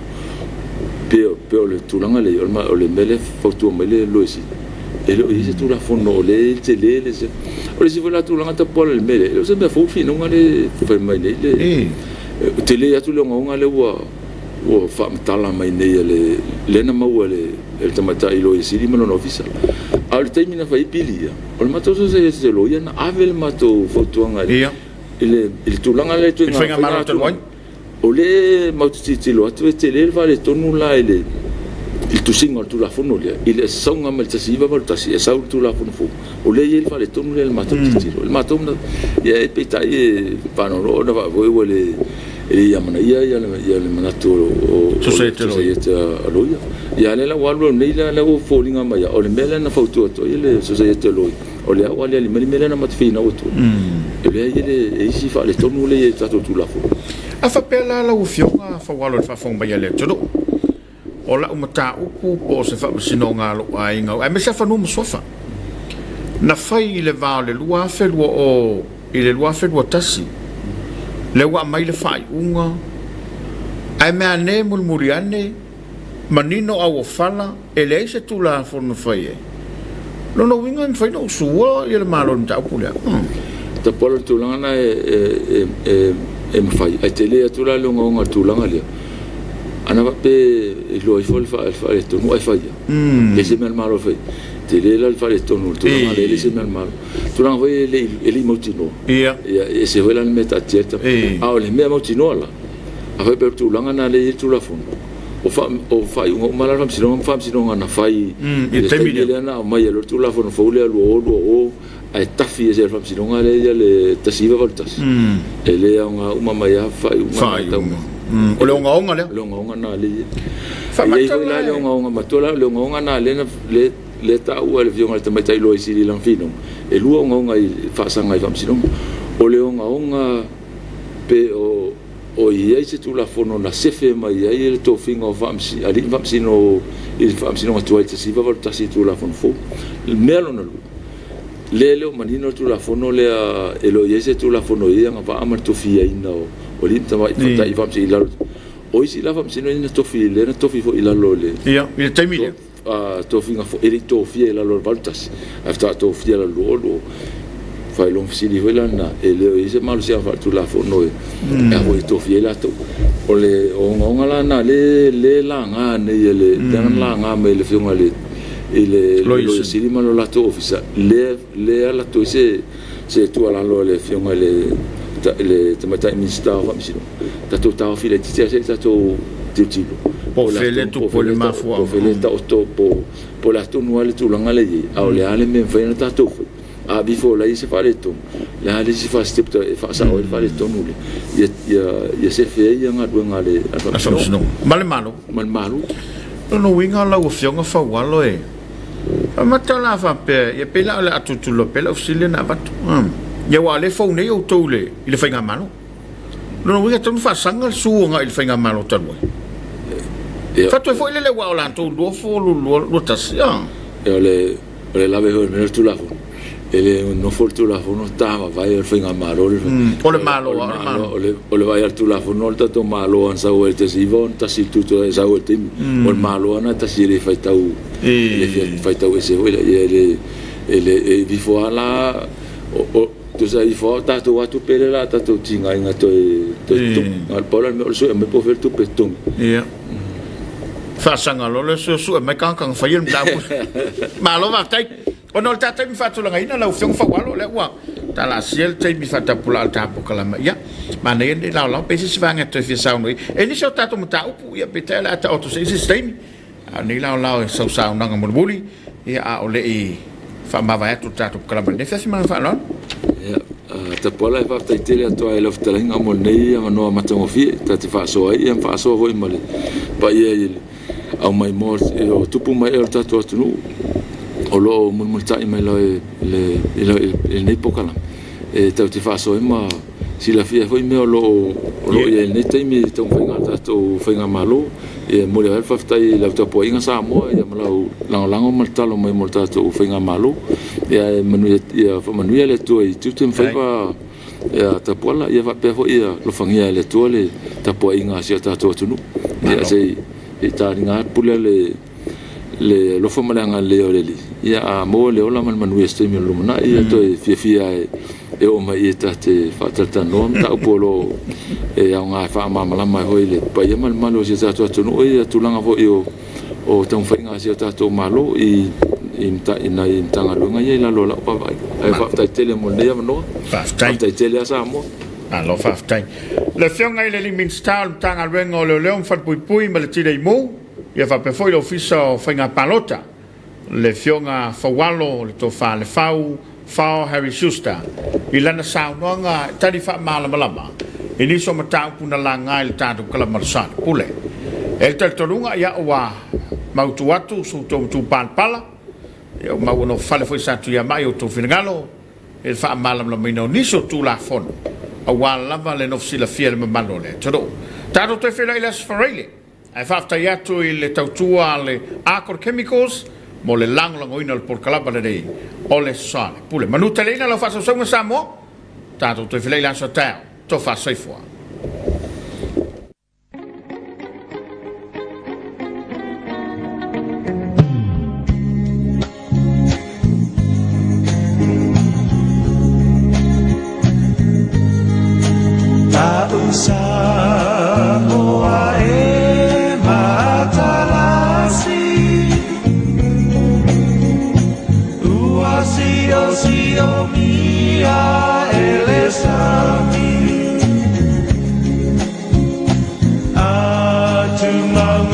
Speaker 2: Pe o le tulaga lea, o le mea lea e fautua mai le Loia Sili, e le o i ai se Tulafono o lea e tele le... O le isi foi la tulaga tapuala i le mea lea, e le o se mea fou le finauga lea e fai mai nei le... E tele atu le ogaoga lea ua ua faamatala mai nei e le lea na maua e le tamaitai Loia Sili ma lona ofisa. A o le taimi na fai ai pili ia, o le matou sosaiete loia na ave le matou fautuaga i le tulaga lea i
Speaker 1: le faigamalo talu ai.
Speaker 2: O lea matou te tilotilo atu e tele le faaletonu la i le tusiga o le Tulafono lea, i le sauga mai le 1981 e sau le Tulafono fou, o lea e i ai le faaletonu lea i le matou tilotilo. I le matou manatu, ia peitai e faanoanoa ona faapea ua le e le i amanaia le manatu o le Sosaiete a Loia. Ia a o lea la ua alu nei la lea ua foliga mai o le mea lea na fautua atu ai le Sosaiete a Loia, o lea ua aliali mai le mea lea na matou finau atu ai. O lea e i ai le isi faaletonu lea e i ai i le tatou Tulafono.
Speaker 1: A faapea la lau Afioga Faualo i le faafofoga mai a le atunuu, o lau mataupu po o se faamasinoga a lou aiga aemaise lava fanua ma suafa na fai i le va o le 2020 i le 2021, lea ua aumai le faaiuga, ae meaane mulimuli ane, manino auofala, e leai se Tulafono na fai ai. Lona uiga e mafai ona ou sua le Malo i le mataupu lea.
Speaker 2: Tapuala, o le tulaga lena e e mafai, ae tele atu la le ogaoga o le tulaga lea, ana faapea e iloa ifo le faaletonu ae fai lava, e leai se mea a le Malo e fai ai. Tele la le faaletonu o le tulaga lea, e leai se mea a le Malo. O tulaga foi ia e le i mautinoa, ia e ese foi la le mea e taatia ai le. A o le mea mautinoa la, a faapea o le tulaga lena lea e i ai le Tulafono, o faaiuga uma la a le Faamasinoga ma faamasinoga na fai i le taimi lea na aumai ai loa le Tulafono fou lea 2020 ae tafi ese e le Faamasinoga lea ia le 1981, e le aoga uma mai lava faaiuga.
Speaker 1: O le ogaoga lea.
Speaker 2: O le ogaoga lena lea e i ai. E i ai foi la le ogaoga matua la, o le ogaoga lena lea lea taua e le Afioga i le Tamaitai Loia Sili i lana finauga, e lua ogaoga i faasaga i Faamasinoga. O le ogaoga pe o o i ai se Tulafono na sefe mai ai le tofiga o alii ma faamasino i le Faamasinoga tuai i le 1981 i le Tulafono fou. O le mea lona lua, lea e le o manino le Tulafono lea, e le o i ai se Tulafono e i ai agavaa ma le tofiaina o alii ma tamaitai faamasino i lalo. O isi la faamasino ia na tofi, lea na tofi foi i lalo o le...
Speaker 1: Ia, i le taimi lea.
Speaker 2: Tofiga foi, e le i tofia i lalo o le 81, ae faatoa tofia i lalo o le 22. Faailoga fesili foi la lena, e le o i ai se malosiaga faaletulafono e a foi e tofia ai latou. O le ogaoga la lena lea e laga nei e le, lea na laga mai e le Afioga i le Loia Sili ma le latou Ofisa, lea e alu atu ai se tuualalo a le Afioga i le Tamaitai Minisita o Faamasinoga, tatou taofi laitiiti lava se i tatou tilotilo
Speaker 1: po o fea lea e tupu ai le mafuaaga.
Speaker 2: Po o fea lea e taoto, po o le a tonu lava le tulaga lea e i ai, a o le a le mea e mafai ona tatou fai. A before o la e i ai se faaletonu, o le a le isi first step e faasao ai le faaletonu lea, ia sefe ai galuega a le
Speaker 1: Faamasinoga. Ma le Malo.
Speaker 2: Ma le Malo.
Speaker 1: O lona uiga lau Afioga Faualo e amata la faapea, ia pei la o le a tulituliloa pea lau fesili lea na avatu. Ia aua o lea e fou nei outou i le Faigamalo. Lona uiga e tatau ona faasaga le su agai i le faigamalo talu ai.
Speaker 2: Ia.
Speaker 1: Fatu ai foi lele aua o latou 2022, 21, a.
Speaker 2: Ia o le o le lave foi o le mea o le Tulafono. E le nofo le Tulafono tamavae o le faigamalo le
Speaker 1: O le Malo lava, o le Malo.
Speaker 2: O le o le vaai a le Tulafono o le tatou Malo na sau ai i le 1961 i le tutu e sau ai i le taimi. O le Malo lava na e tasi e le faitau e le fia faitau ese foi lea. Ia e le e le e ifo lava la o Tusa ifo lava o tatou lava tupe lea o le a tatou tigaina toe totogi. Na o le pau la le mea o le sue mai po o fea le tupe e totogi.
Speaker 1: Ia. Faasaga loa le sue mai tagata na faia le mataupu. Malo faafetai. Ona o le ta taimi faatulagaina lau Afioga Faualo, lea ua talaasia le taimi faatapulaa o le ta polokalame. Ia, manaia lenei laolao pe i ai se isi vaega e toe fia saunoa i ai. E nisi o tatou mataupu, ia peitai o le a taoto se i se isi taimi. A o lenei laolao e sau saunoaga mulimuli, ia a o le i faamavae atu le tatou polokalame i lenei afiafi ma le faaaloalo.
Speaker 2: Ia, Tapuala, e faafetai tele atu lava i lau fetalaiga mo lenei avanoa matagofie ta te faasoa ai, ia ma faasoa foi ma le paia i le aumaimoa o tupu ma ee o le tatou atunuu o lo o mulimulitai mai lava i lenei polokalame e tatou te faasoa ai ma silafia foi mea o lo o i ai i lenei taimi i taumafaiga a le tatou faigamalo. E momoli ai le faafetai i lau tapuaiga Samoa ma lau lagolago ma le tatalo mai mo le tatou faigamalo. Ia manuia, ia faamanuia le Atua i tiute ma faiva ia Tapuala, ia faapea foi ia alofagia e le Atua le tapuaiga a si o tatou atunuu. Ia se i taliga pule le le alofa ma le agalelei o le Alii, ia a maua le ola ma le manuia i se taimi o le lumanai, ia toe fiafia e oo mai i e ta te faatalatalanoa mataupu o lo o e aoga e faamalamalama ai foi le paia ma le mamalu o si o tatou atunuu ia tulaga foi o o taumafaiga a si o tatou Malo i i nai Matagaluega ia i lalo o lau vaavaai. Ae faafetai tele mo lenei avanoa.
Speaker 1: Faafetai.
Speaker 2: Faafetai tele lava Samoa.
Speaker 1: Malo faafetai. Le Afioga i le Minisita o le Matagaluega o Leoleo ma Falepuipui ma le Tinei Mu, Ia faapea foi le Ofisa o Faiga Palota, le Afioga Faualo le Tofa Lefau Fao Harry Schuster i lana saunoaga e tali faamalamalama i nisi o mataupu na laga i le tatou kalama o le Soalepule. E le talitonuga ia ua mautu atu so outou matupalapala, ia ua maua nofofale foi sa Tuiamai i outou finagalo i le faamalamalamaina o nisi o Tulafono aua lava le nofo silafia e le mamalu o le atunuu. Tatou toe feiloai i le Aso Faraile. Ae faafetai atu i le tautua a le Arcor Chemicals mo le lagolagoina o le polokalama lenei o le Soalepule. Manuteleina lau faasausauga Samoa, tatou toe feiloai i le aso a taeao. Tofa soifua.